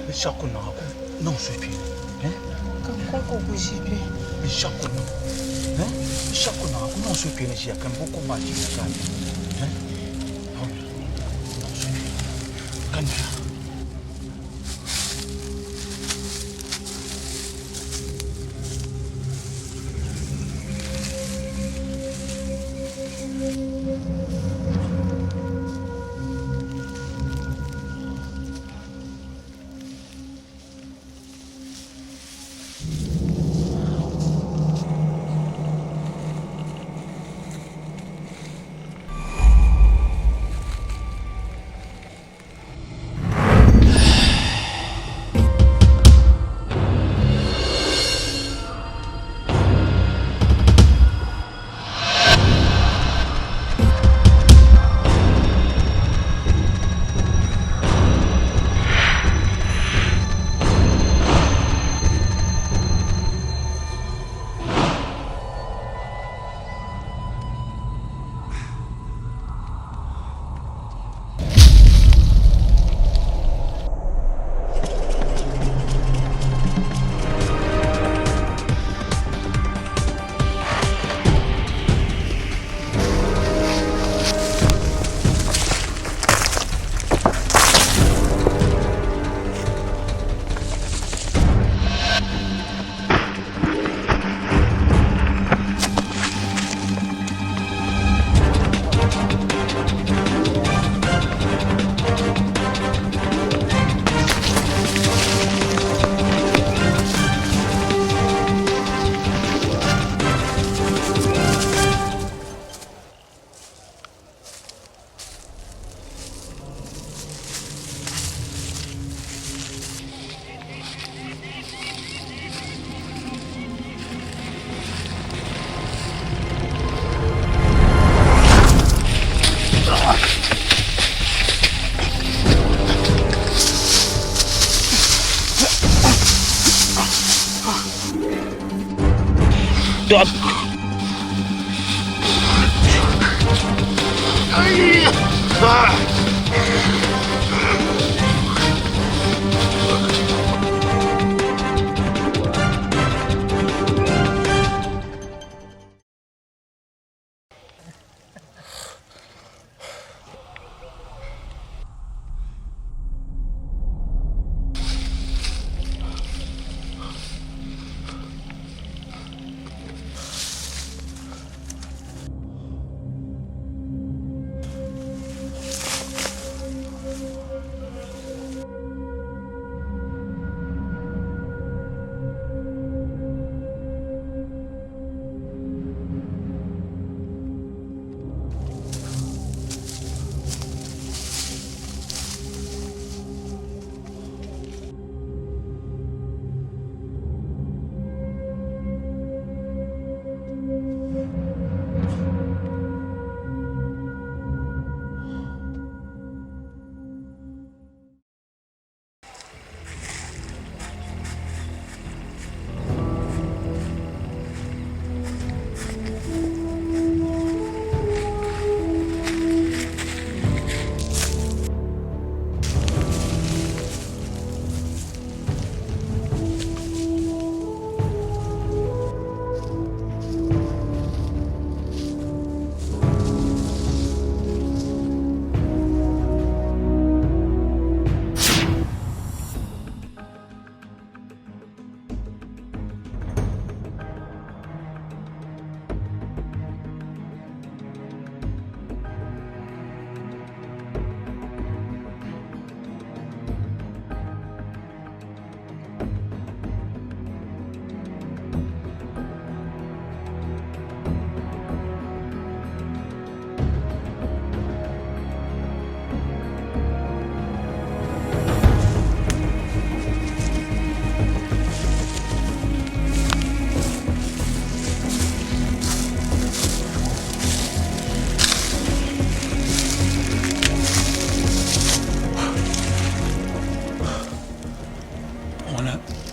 Binshɛɣu ku niŋ a ku niŋ suhupiɛlli. Ka n kɔŋko ku ʒi kpe. Binshɛɣu ku niŋ. Binshɛɣu ku niŋ a ku niŋ suhupiɛlli ʒiya ka n bo kom maa ti na ka a nyu. Niŋ suhupiɛlli ka naya.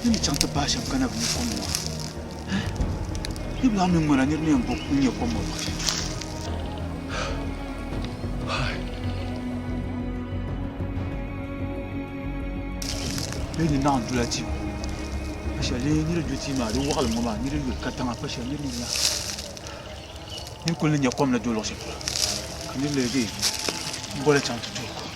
Ti ni chaŋ ti paai shɛm ka na bi nya kom ŋɔ, yi bi lahi mi ŋmana nir ni yɛn bo n-nya kom ŋɔ luɣ shɛli. Bee ni naɣ dula tia ŋɔ. Pa shɛli di niri du tia maa di waɣilim ŋɔ maa niri yuli katiŋa pa shɛli niri ni nya niri kuli ni nya kom ni do luɣ shɛli polo ka niri leegi m-boli chaŋ ti tooi kom.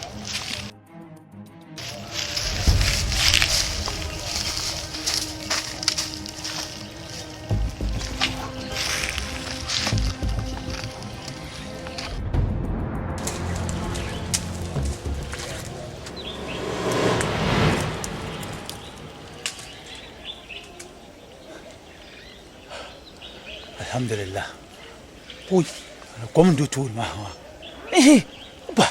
Alhamdulillah. Ui, kom n do tooni maa maa. Ehe, ba,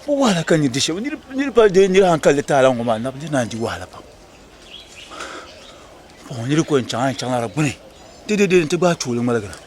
bo wahala ka niri di shɛm. Niri pa dee niri hankali taala ŋɔ maa niri naan di wahala pam. Bɔŋɔ niri ko n chaŋ a yɛn chaŋla di gbuni dee dee nti gbaai tuuli ŋmaligira.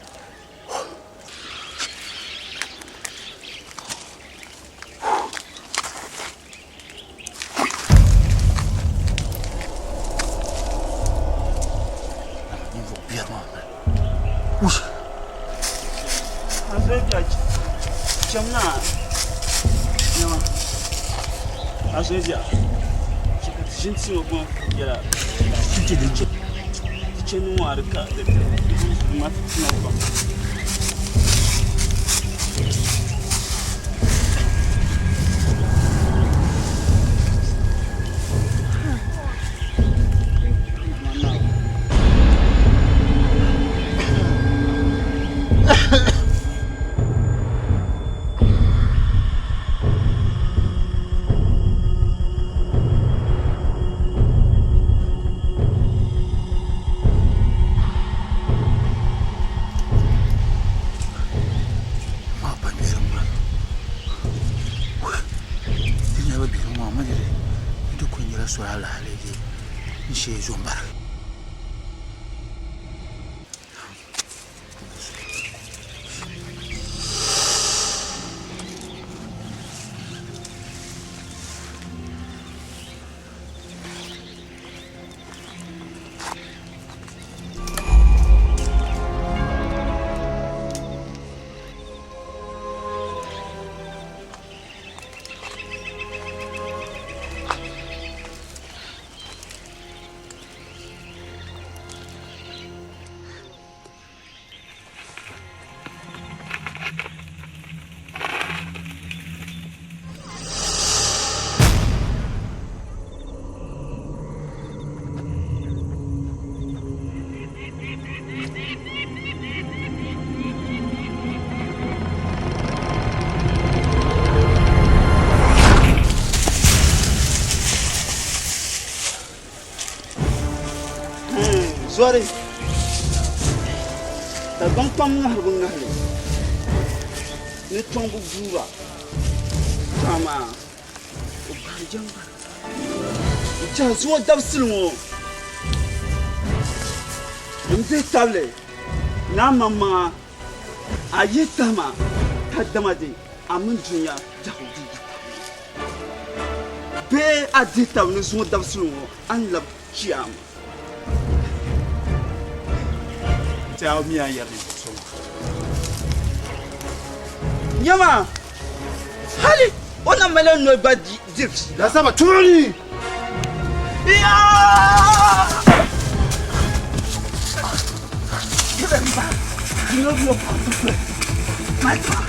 Zɔri Dagbaŋ kpam ŋahiribu ŋahili ni tɔŋbu guuba tɔ amaa o gbahi jɛŋgbara n-tɛhi zuŋɔ dabisili ŋɔ m-bihi tabili ni a maŋmaŋa a yihi tahima ka dama di a mini dunia biɛhigu dii yi tab ni bee a dihi tab ni zuŋɔ dabisili ŋɔ a ni labi chiyaama. Ti a mi a yɛri ninvuɣ so maa. Nyama, hali o na mali noli gba diri fiila. Nasaba tuuli! Yaa! Give him back. You know your part to play. My back.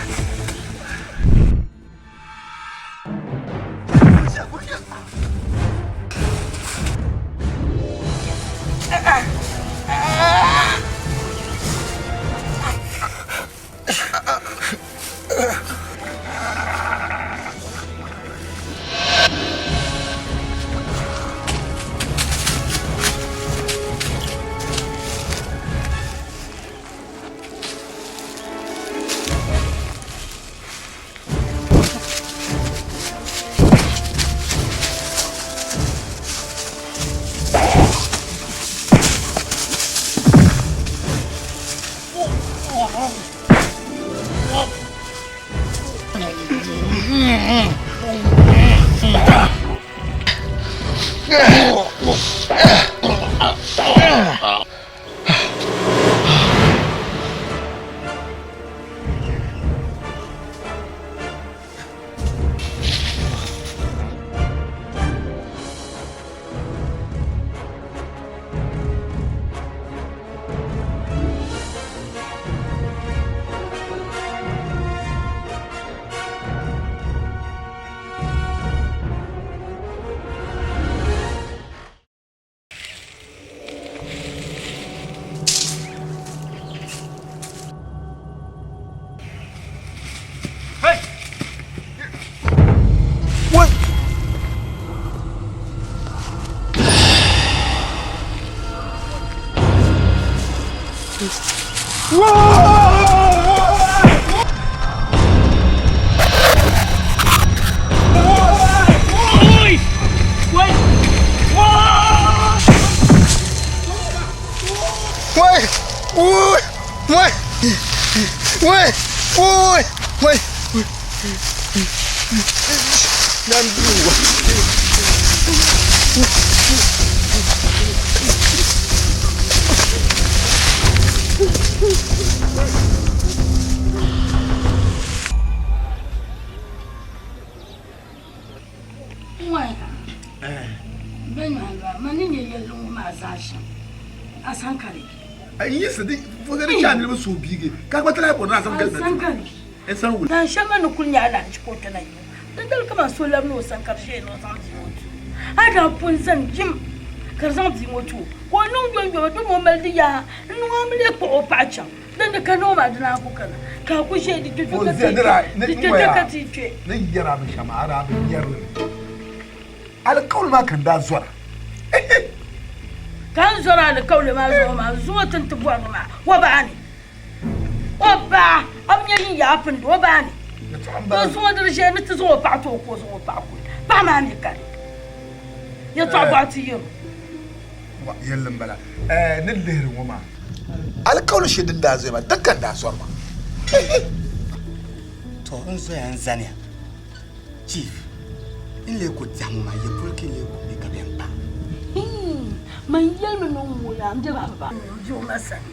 Wai! Wai! Wai! Wai! Wai! Wai! Nan duwa. Dan shɛŋa ni kuli nyɛ alahichi ka o ti na yi dindali kaman so labina o sani ka di ʒiya ni o zaŋ bia ŋɔ ti o. A daa pun zani jim ka di zaŋ bia ŋɔ ti o ka o niŋ yomyoma domi o mali di yaa n-niŋ a mi lee kpuɣi o paɣa chaŋ dindi ka noo maa di naan ku kana ka a ku ʒiya di kpe ka ti kpe. Ni yɛri a binshɛɣu maa a daa bi nyari li mi. Alikauli maa ka n daa zɔra. Ka n zɔri alikauli maa zuɣu maa zuŋɔ ti ni ti bɔrigi maa o bahi ni. O ba, a bi nya yin yaa pindi o ba ni. To zuŋɔ di di ʒiya ni ti zaŋ o paɣa ti o ka o zaŋ o paɣa kuli. Paɣa maa mi kani. Yɛtɔɣa bɔɣu ti yɛl o. Yɛlli m-bala. Ni lihiri ŋɔ maa. Alikauli shɛli din daa zoya maa, din ka n daa zɔri maa. To n zoya n zaniya. Chief, n lee ku tɛhi ŋɔ maa, ya polo ka yi lee ku be ka bɛn kpa? Man yɛlimi ni n ŋuya m be ba ba o ma sani.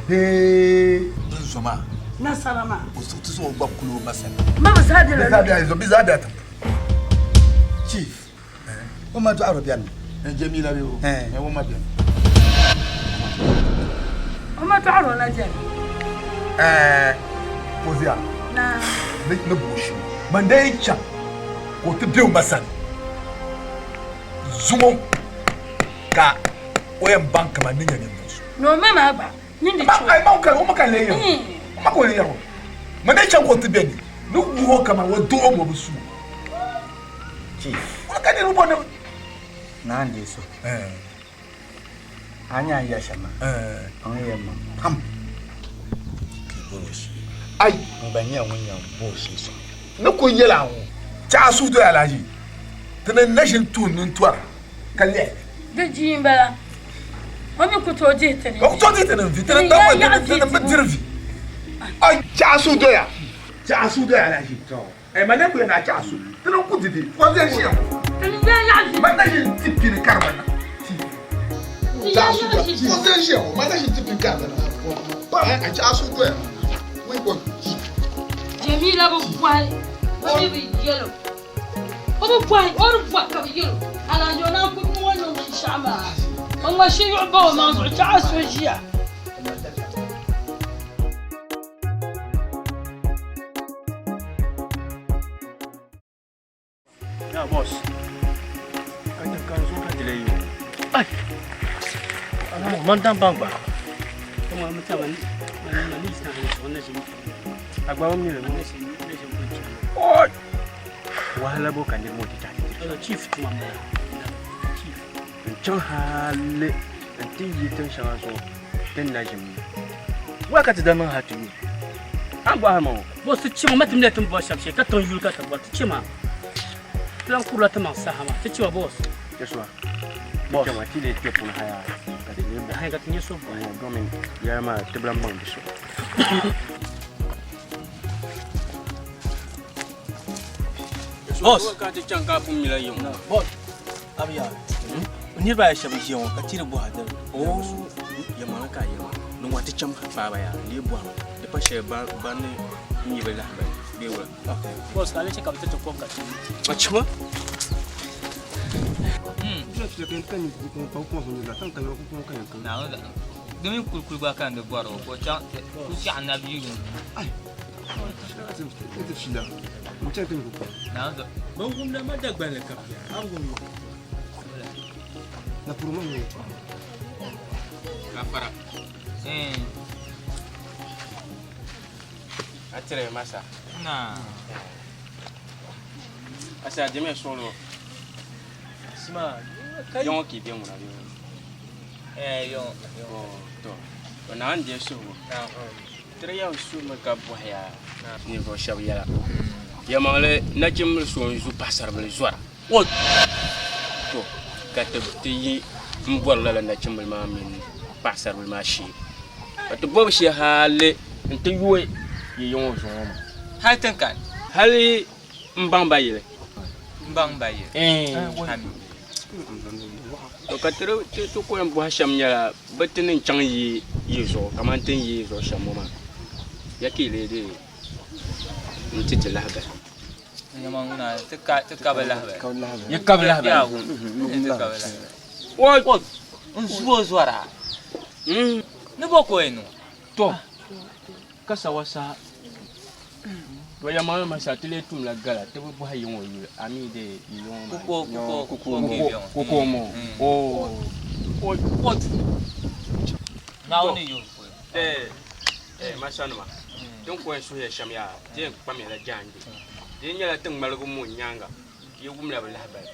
Bee n zo maa. Nasara maa. O suhu ti zaŋ o gba kuli o ma sani. Ma bi zaa bela ni. Bɛ zaa be a tiŋ. Chief, o ma dɔɣiro beni mi? Jamila bee o? Ɛɛ o ma beni. O ma dɔɣiro na beni. Ɛɛ Fozia. Naa. Ni bushi. Man dee chaŋ ka o ti be o ma sani zuŋɔ ka o yɛn baŋ kaman ni nya ninvuɣ so. Ni o ma maa gba nyin di chɛ o. Ai ma o ka o ma ka lee yɛr o. O ma ka o lee yɛr o. Man dee chaŋ ka o ti be ni ni wuhi o kaman o doo o bi su o. Chief. Wula ka niriba bɔri ni. Naa n-deei so. A ni nya a ni yɛli shɛm maa, a ni yɛli ma pam ka yi bɔri o shee. Ai! N gba nyɛla ŋun yɛn bo o shee sɔŋ. Ni kul yɛl a ŋɔ, chɛ a suhudoya alahichi, ti ni na ʒini tuhi nintɔra ka lihi. Di jia m-bala, o mi ku tooi dihi ti ni O ku tooi dihi ti ni vi, ti ni daŋ ti ni bi diri vi. Ai! Chɛ a suhudoya, chɛ a suhudoya alahichi. Ɛ ma ne ku yɛn a chɛ a su, ti ni ku di vi, o viɛl ʒiya ŋɔ. Ma na ʒi n-ti pini karima na. Chɛ a suhudoya, o viɛl ʒiya ŋɔ, ma na ʒi n-ti pini karima na. Pa a chɛ a suhudoya, wei o. Jamila bi bɔhi, o mi bi yɛl o. O bi bɔhi, o di bɔhi ka bi yɛl o. Alhaji o naan ku niŋ o niŋ binshɛɣu maa. O ŋma shiyuɣu ba o maŋ zuɣu, chɛ a so ʒiya. Ya boss. Ka ti ka zo ka dile yo. Ai. Man dan bang ba. Kuma ma ta man man ni sa ni so na jin. Agba mi le mo. Oh. Wahala bo ka ni mo ti ta ti. Chief tuma mo. Chief. N chaŋ hali n ti yi tiŋ shɛŋa zuɣu din na ʒim ni. Why ka ti daa niŋ hali ti yu? A ni bɔhiri ma ŋɔ. Boss ti chima ma ti mila ti ni bɔri shɛm shee ka tiŋ yuli ka ti bɔri ti chima. Ti lan kurila ti maŋ saha maa ti chima boss. Yɛsua, boss. Chama ti lee kpe puuni ha yaa ka ti lee bɔhi. Ahe ka ti nyɛ so bɔhi. Domin yɛla maa ti bi lan baŋ di so. Boss. Ka ti chaŋ ka pun mila yiŋ. Boss. Abiya. Niriba ayi shɛba ʒiya ŋɔ ka tiri bɔha dali. Oh, yɛlimaŋli ka a yɛli maa. Ni ŋɔ ti chaŋ paaba yaa n-lee bɔhimi di pa shɛli ban ni n-yi bi lahibali bee wula. Boss, ka a lee chɛ ka bɛ ti ti kom ka ti nyu. A chima? Di mini kulikuli gba ka n di bɔri o ka o chaŋ ku chaɣ nabi yi yum. Ban wumda ma Dagbanli ka bɛ a bi wum Gafara. A tiri masa. Na. Asa jeme solo. Sima. Yɔŋɔ ki bɛ ŋuna bɛ. Eh yɔŋ. Oh to. O Naawuni deei suhigu. Ti di yɛn suhimi ka bɔhi ya ninvuɣ shɛb yɛla. Yɛlimaŋli, nachimbil so n-zu paɣisaribila zɔra. To, ka ti ti yi m-bɔri lala nachimbila maa mini paɣisaribila maa shee. Ka ti bɔbu shee hali nti yooi yi yiŋ o zuɣu ŋɔ maa. Hali ti ni kani. Hali m-baŋ ba yili. M-baŋ ba yili. Ami. To ka ti ti ku yɛn bɔhi shɛm nyɛla bɛ ti ni chaŋ yi yi zuɣu kamani ti ni yi yi zuɣu shɛm ŋɔ maa, ya ka yi lee dii n-ti ti lahibali? Ti ka bi lahibali. Yi ka bi lahibali? N zu o zɔra ni bɔ ka o yɛn niŋ? To ka sawa saha. To yɛlimaŋli masa ti lee tumla gala ti bi bɔhi yiŋ o yuli a mi dee yi yiŋ o maa kuko mo oo Eh masa nima din ku yɛn suhiya shɛm yaa di yɛn kpamila jaande di nyɛla ti ŋmaligi mo nyaaŋa yi wumla bi lahibali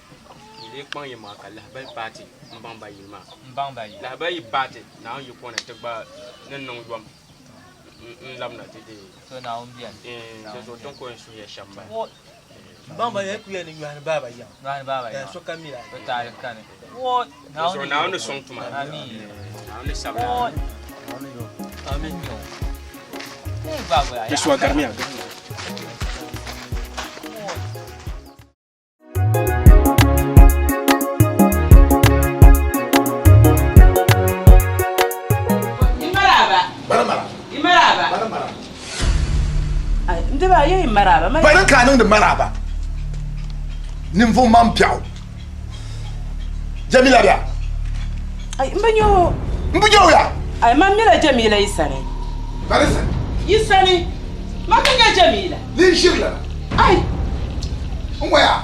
yi lee kpaŋ yi maŋa ka lahibali paati m-baŋ ba yuli maa lahibali yi paati Naawuni yi kɔna ti gba ni niŋ yom n-labina ti deei. So Naawuni beni. Di zuɣu ti ni ku yɛn suhiya shɛm m-bala. M-baŋ ba yɛn ku yɛn ni nyɔhini baaba yiŋ. Nyɔhini baaba yiŋ. Sokam mi la. Bɛ taali kani. Di zuɣu Naawuni ni sɔŋ tuma. Amiin. Naawuni ni sabila. Amiin. Di suwa garimiya. Bari ka a niŋdi maraaba ninvuɣ maŋ biɛɣu Jamila bia. Ai, n bi nya o. N bi nya o ya. Ai, man mila Jamila yi sani. Bari sani. Yi sani. Man bi nya Jamila. Ni n ʒiri lala. Ai! N waya,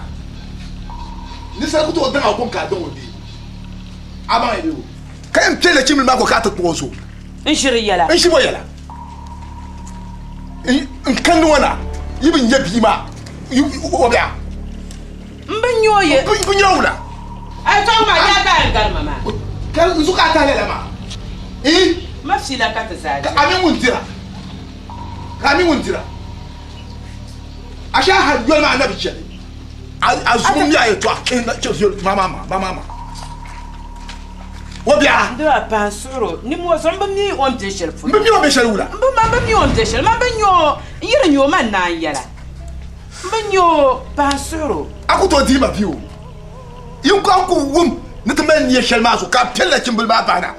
ninsal ku tooi daŋ a kom ka a daŋ o bee? A baŋ ya bee o? Ka yɛn kpe nachimbili maa ko ka a ti kpuɣ o zuɣu. N ʒiri yɛla. N ʒi bɔ yɛla? N kandi ŋɔ na, yi bi nya bia maa, o bɛ a? M bi nya o ye. M bi nya o wula? Ai tɔŋ maa, yaa ka a yɛn gari ma maa. Ka n zuɣu ka a tahi lala maa? Ii? Ma fiila ka ti zaa di. Ka a mi ŋun dira? Ka a mi ŋun dira? A shee a hali yoli maa na bi chɛli. A zuɣu mi a yɛltɔɣa ma ma ma ma ma. O bia. N dira pahi suhuro ni mo zuɣu n bi mi o ni bɛ shɛli polo. N bi mi o ni bɛ shɛli wula. N bi ma n bi mi o ni bɛ shɛli ma bi nya o n yi di nya o man naan yɛla n bi nya o pahi suhuro. A ku tooi dihi ma bia o. Yi ku a ku wum ni ti mali nia shɛli maa zuɣu ka a piɛli nachimbili maa bahina.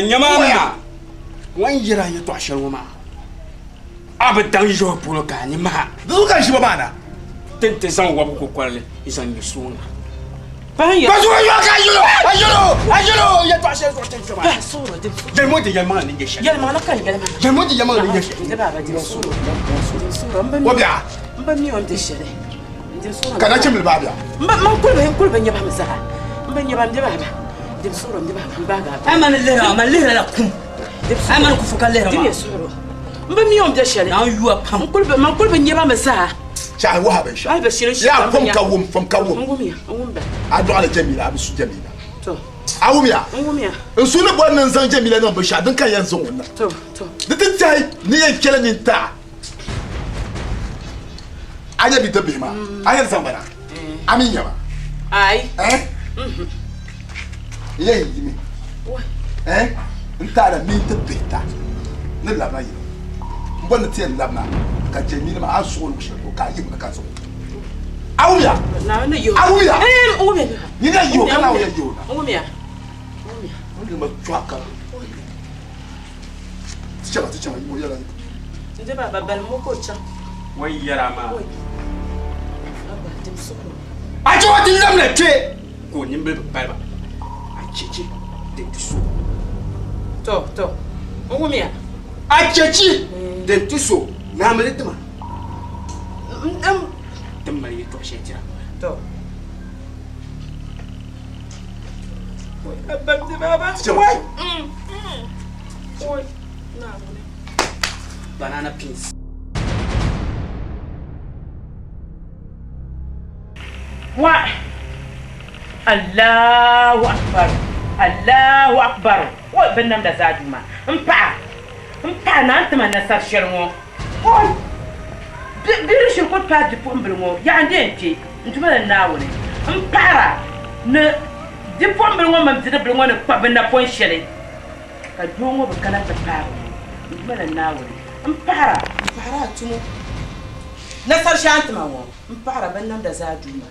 Nyama ma ŋun yɛri a yɛtɔɣ shɛli ŋɔ maa, a bi daŋ ʒiɛbu polo ka a ni maha. Di zuɣu ka n ʒi ba maa na. Ti ni ti zaŋ wɔbigu kukɔrili n-zaŋ ŋme sooŋa. Pahi Ba zuɣu yɔri ka a yɛl o, a yɛl o, a yɛl o yɛtɔɣ shɛli zuɣu ti ni kpe maa. Pahi suhuro di Yɛlimi o ti yɛlimaŋli ni nyɛ shɛli. Yɛlimaŋli ka n yɛli maa. Yɛlimi o ti yɛlimaŋli ni nyɛ shɛli. Di baaba di suhuro, di suhuro, m bi mi O bia. m bi mi o ni di shɛli. N di suhuro. Ka nachimbili maa bia. M bi man kuli bi n kuli bi nya ba mi zaa. M bi nya ba m di baaba. Di suhuro m di baaba m gbaagi a. A mani lihira ma lihira la kum. A mani kufu ka lihira Di ma. mi suhuro. M bi mi o ni bɛ shɛli. Naawuni yuwa pam. N kuli bi man kuli bi nya ba mi zaa. Chɛhi wahi binshɛɣu. Hali bi shiri shiri Yaa ba fom nya. ka wum, fom ka wum. N wumya, n wum ba. A dɔɣila Jamila, a bi su Jamila. To. A wumya? N wumya. N su ni bɔri ni n zaŋ Jamila niŋ binshɛɣu din ka yɛn zaŋ o niŋ. To, to. Di ti tɛhi ni yɛn kpɛla nintaa. A nya bidibbihi maa, a yɛn zaŋ ba na? A mi nya ba? Ai. Eh? N yɛn yimi. Eh? N taala minti pihita ni labina yino. M bɔri ni ti yɛn labina ka Jamila maa a zuɣu luɣ shɛli polo ka a yihimi ka zaŋ o. A wumya? A wumya? Eh, n wumya. Nyin yɛn yihi o ka Naawuni yɛn yihi o na. N wumya. N yuli ma chɔɣu ka Ti chɛma, ti chɛma, o yɛla. N di baaba bali mo ka o chaŋ. O yɛra maa. Abba, dim suhuro. A chɛ o ti labina kpe ka o nimbili bi pali ba. A chechi din ti so. To, to, n wumya. A chechi din ti so, naamili tima. N. Ti mali yɛtɔɣ shɛli tira. To. Banana peels. Wa Allahu akbar Allahu akbar. Oi binnamda zaa Duuma, m paɣa, m paɣa naa n-ti ma nasar shɛli ŋɔ. Oi! Bɛ di shiri ku paai bipuɣimbila ŋɔ yaɣa n-di yɛn kpe n Duuma ni Naawuni. M paɣira ni bipuɣimbila ŋɔ mini bidibila ŋɔ ni kpa bɛ napɔn shɛli, ka doo ŋɔ bi kana ti paai ba ŋɔ n Duuma ni Naawuni. M paɣira, m paɣira a tumo nasar shɛli a ni ti ma ŋɔ, m paɣira binnamda zaa Duuma.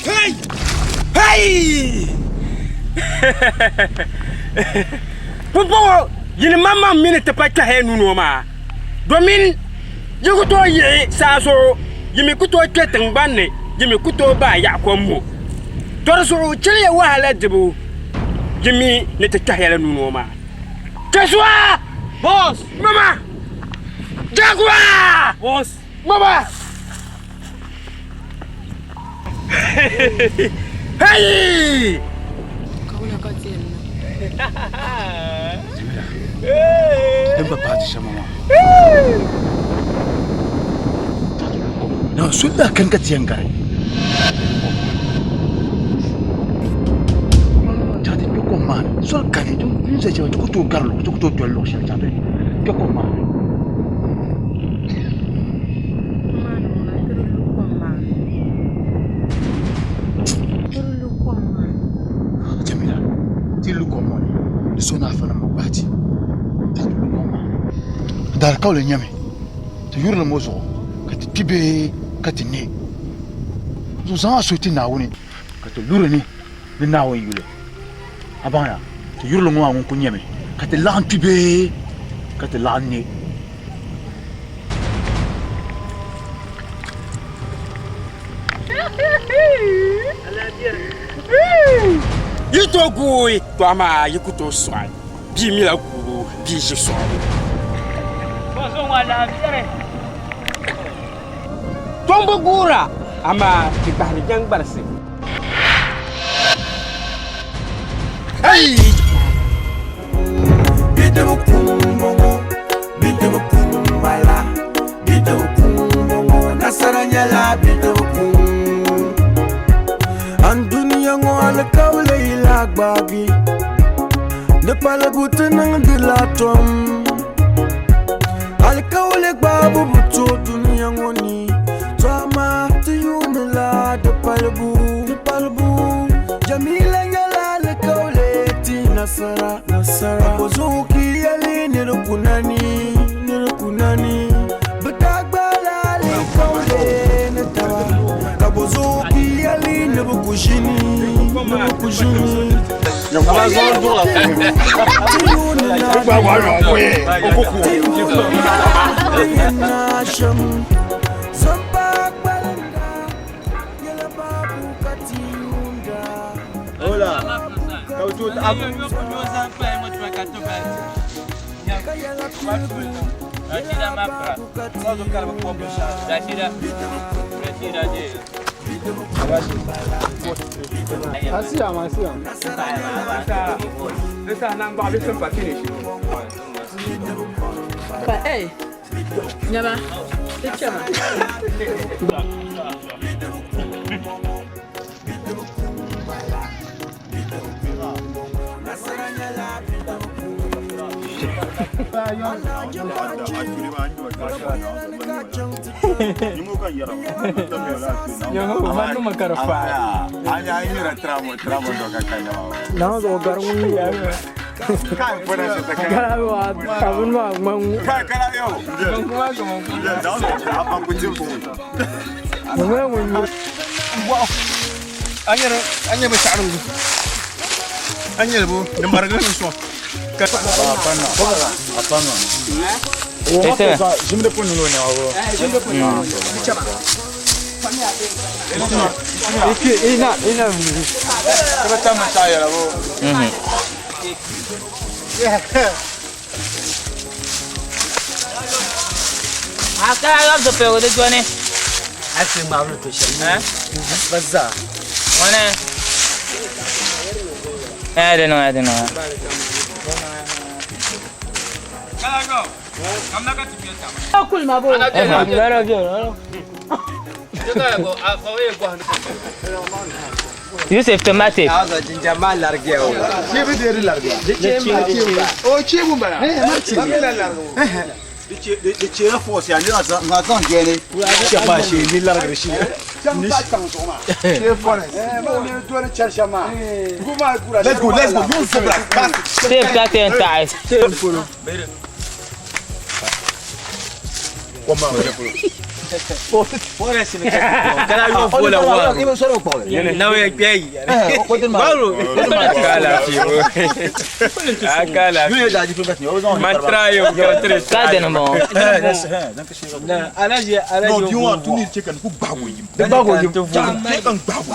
Hey! Hey! Pumpɔŋɔ yini maŋmaŋ mi ni ti pa kpɛhi ya nuu ni ŋɔ maa, domin yi ku tooi yiɣi saa zuɣu, yi mi ku tooi kpe tiŋgbani ni, yi mi ku tooi baai yaɣi kom ŋɔ. Tɔ di zuɣu chɛliya wahala dibu. Yi mi ni ti kpɛhi ya la nuu ni ŋɔ maa. Joshua! Boss! Mama! Jaguar! Boss! Mama! Hey! Kawula ka ti yɛn niŋ. Din pa paati shɛm maa. Na so daa kani ka ti yɛn gari. Chaŋ ti kpe kom maa ni. Soli kani din zali shɛli ti ku tooi gari ti ku tooi doli luɣ shɛli chaŋ ti kpe kom maa ni. Jamila, ti lu kom ŋɔ ni di so ni afa nim bi gbaai ti ka ti lu kom maa ni. Daalikauli nyɛmi ti yurilim ŋɔ zuɣu ka ti kpi bee ka ti ne. Zuɣu zaŋ a suhu ti Naawuni ka ti luri ni ni Naawuni yuli. A baŋya, ti yurilim ŋɔ maa ŋun kul nyɛmi ka ti laɣim kpi bee ka ti laɣim ne. Yi tooi guui, to amaa yi ku tooi sɔɣi bia mila guubu bia ʒi sɔɣibu. Tombu guura, amaa di gbahiri jɛŋgbarisi. Bidibu kuŋ m-bɔŋɔ, bidibu kuŋ m-bala, bidibu kuŋ m-bɔŋɔ, nasara nyɛla bidibu kuŋ. Anduniya ŋɔ alikauli yi lahi gbaagi, di palibu ti niŋdila tom. Alikauli gbaabu bi tooi dunia ŋɔ ni, to amaa ti yuunila di palibu. Di palibu. Jamila nyɛla alikauli ti nasara. Nasara. Ka bɔzuɣu ka yi yɛli ni di ku nani, ni di ku nani. Bɛ daa gbaala alikauli ni taba. Ka bɔzuɣu ka yi yɛli ni bɛ ku ʒini, ni bɛ ku ʒini. Pa ei, nyama, ti chama. Yusuf tomate. Let's go, let's go. You so black bastard. Save that entire. No, do you want to need chicken? Who bago him? The bago him. Chicken bago.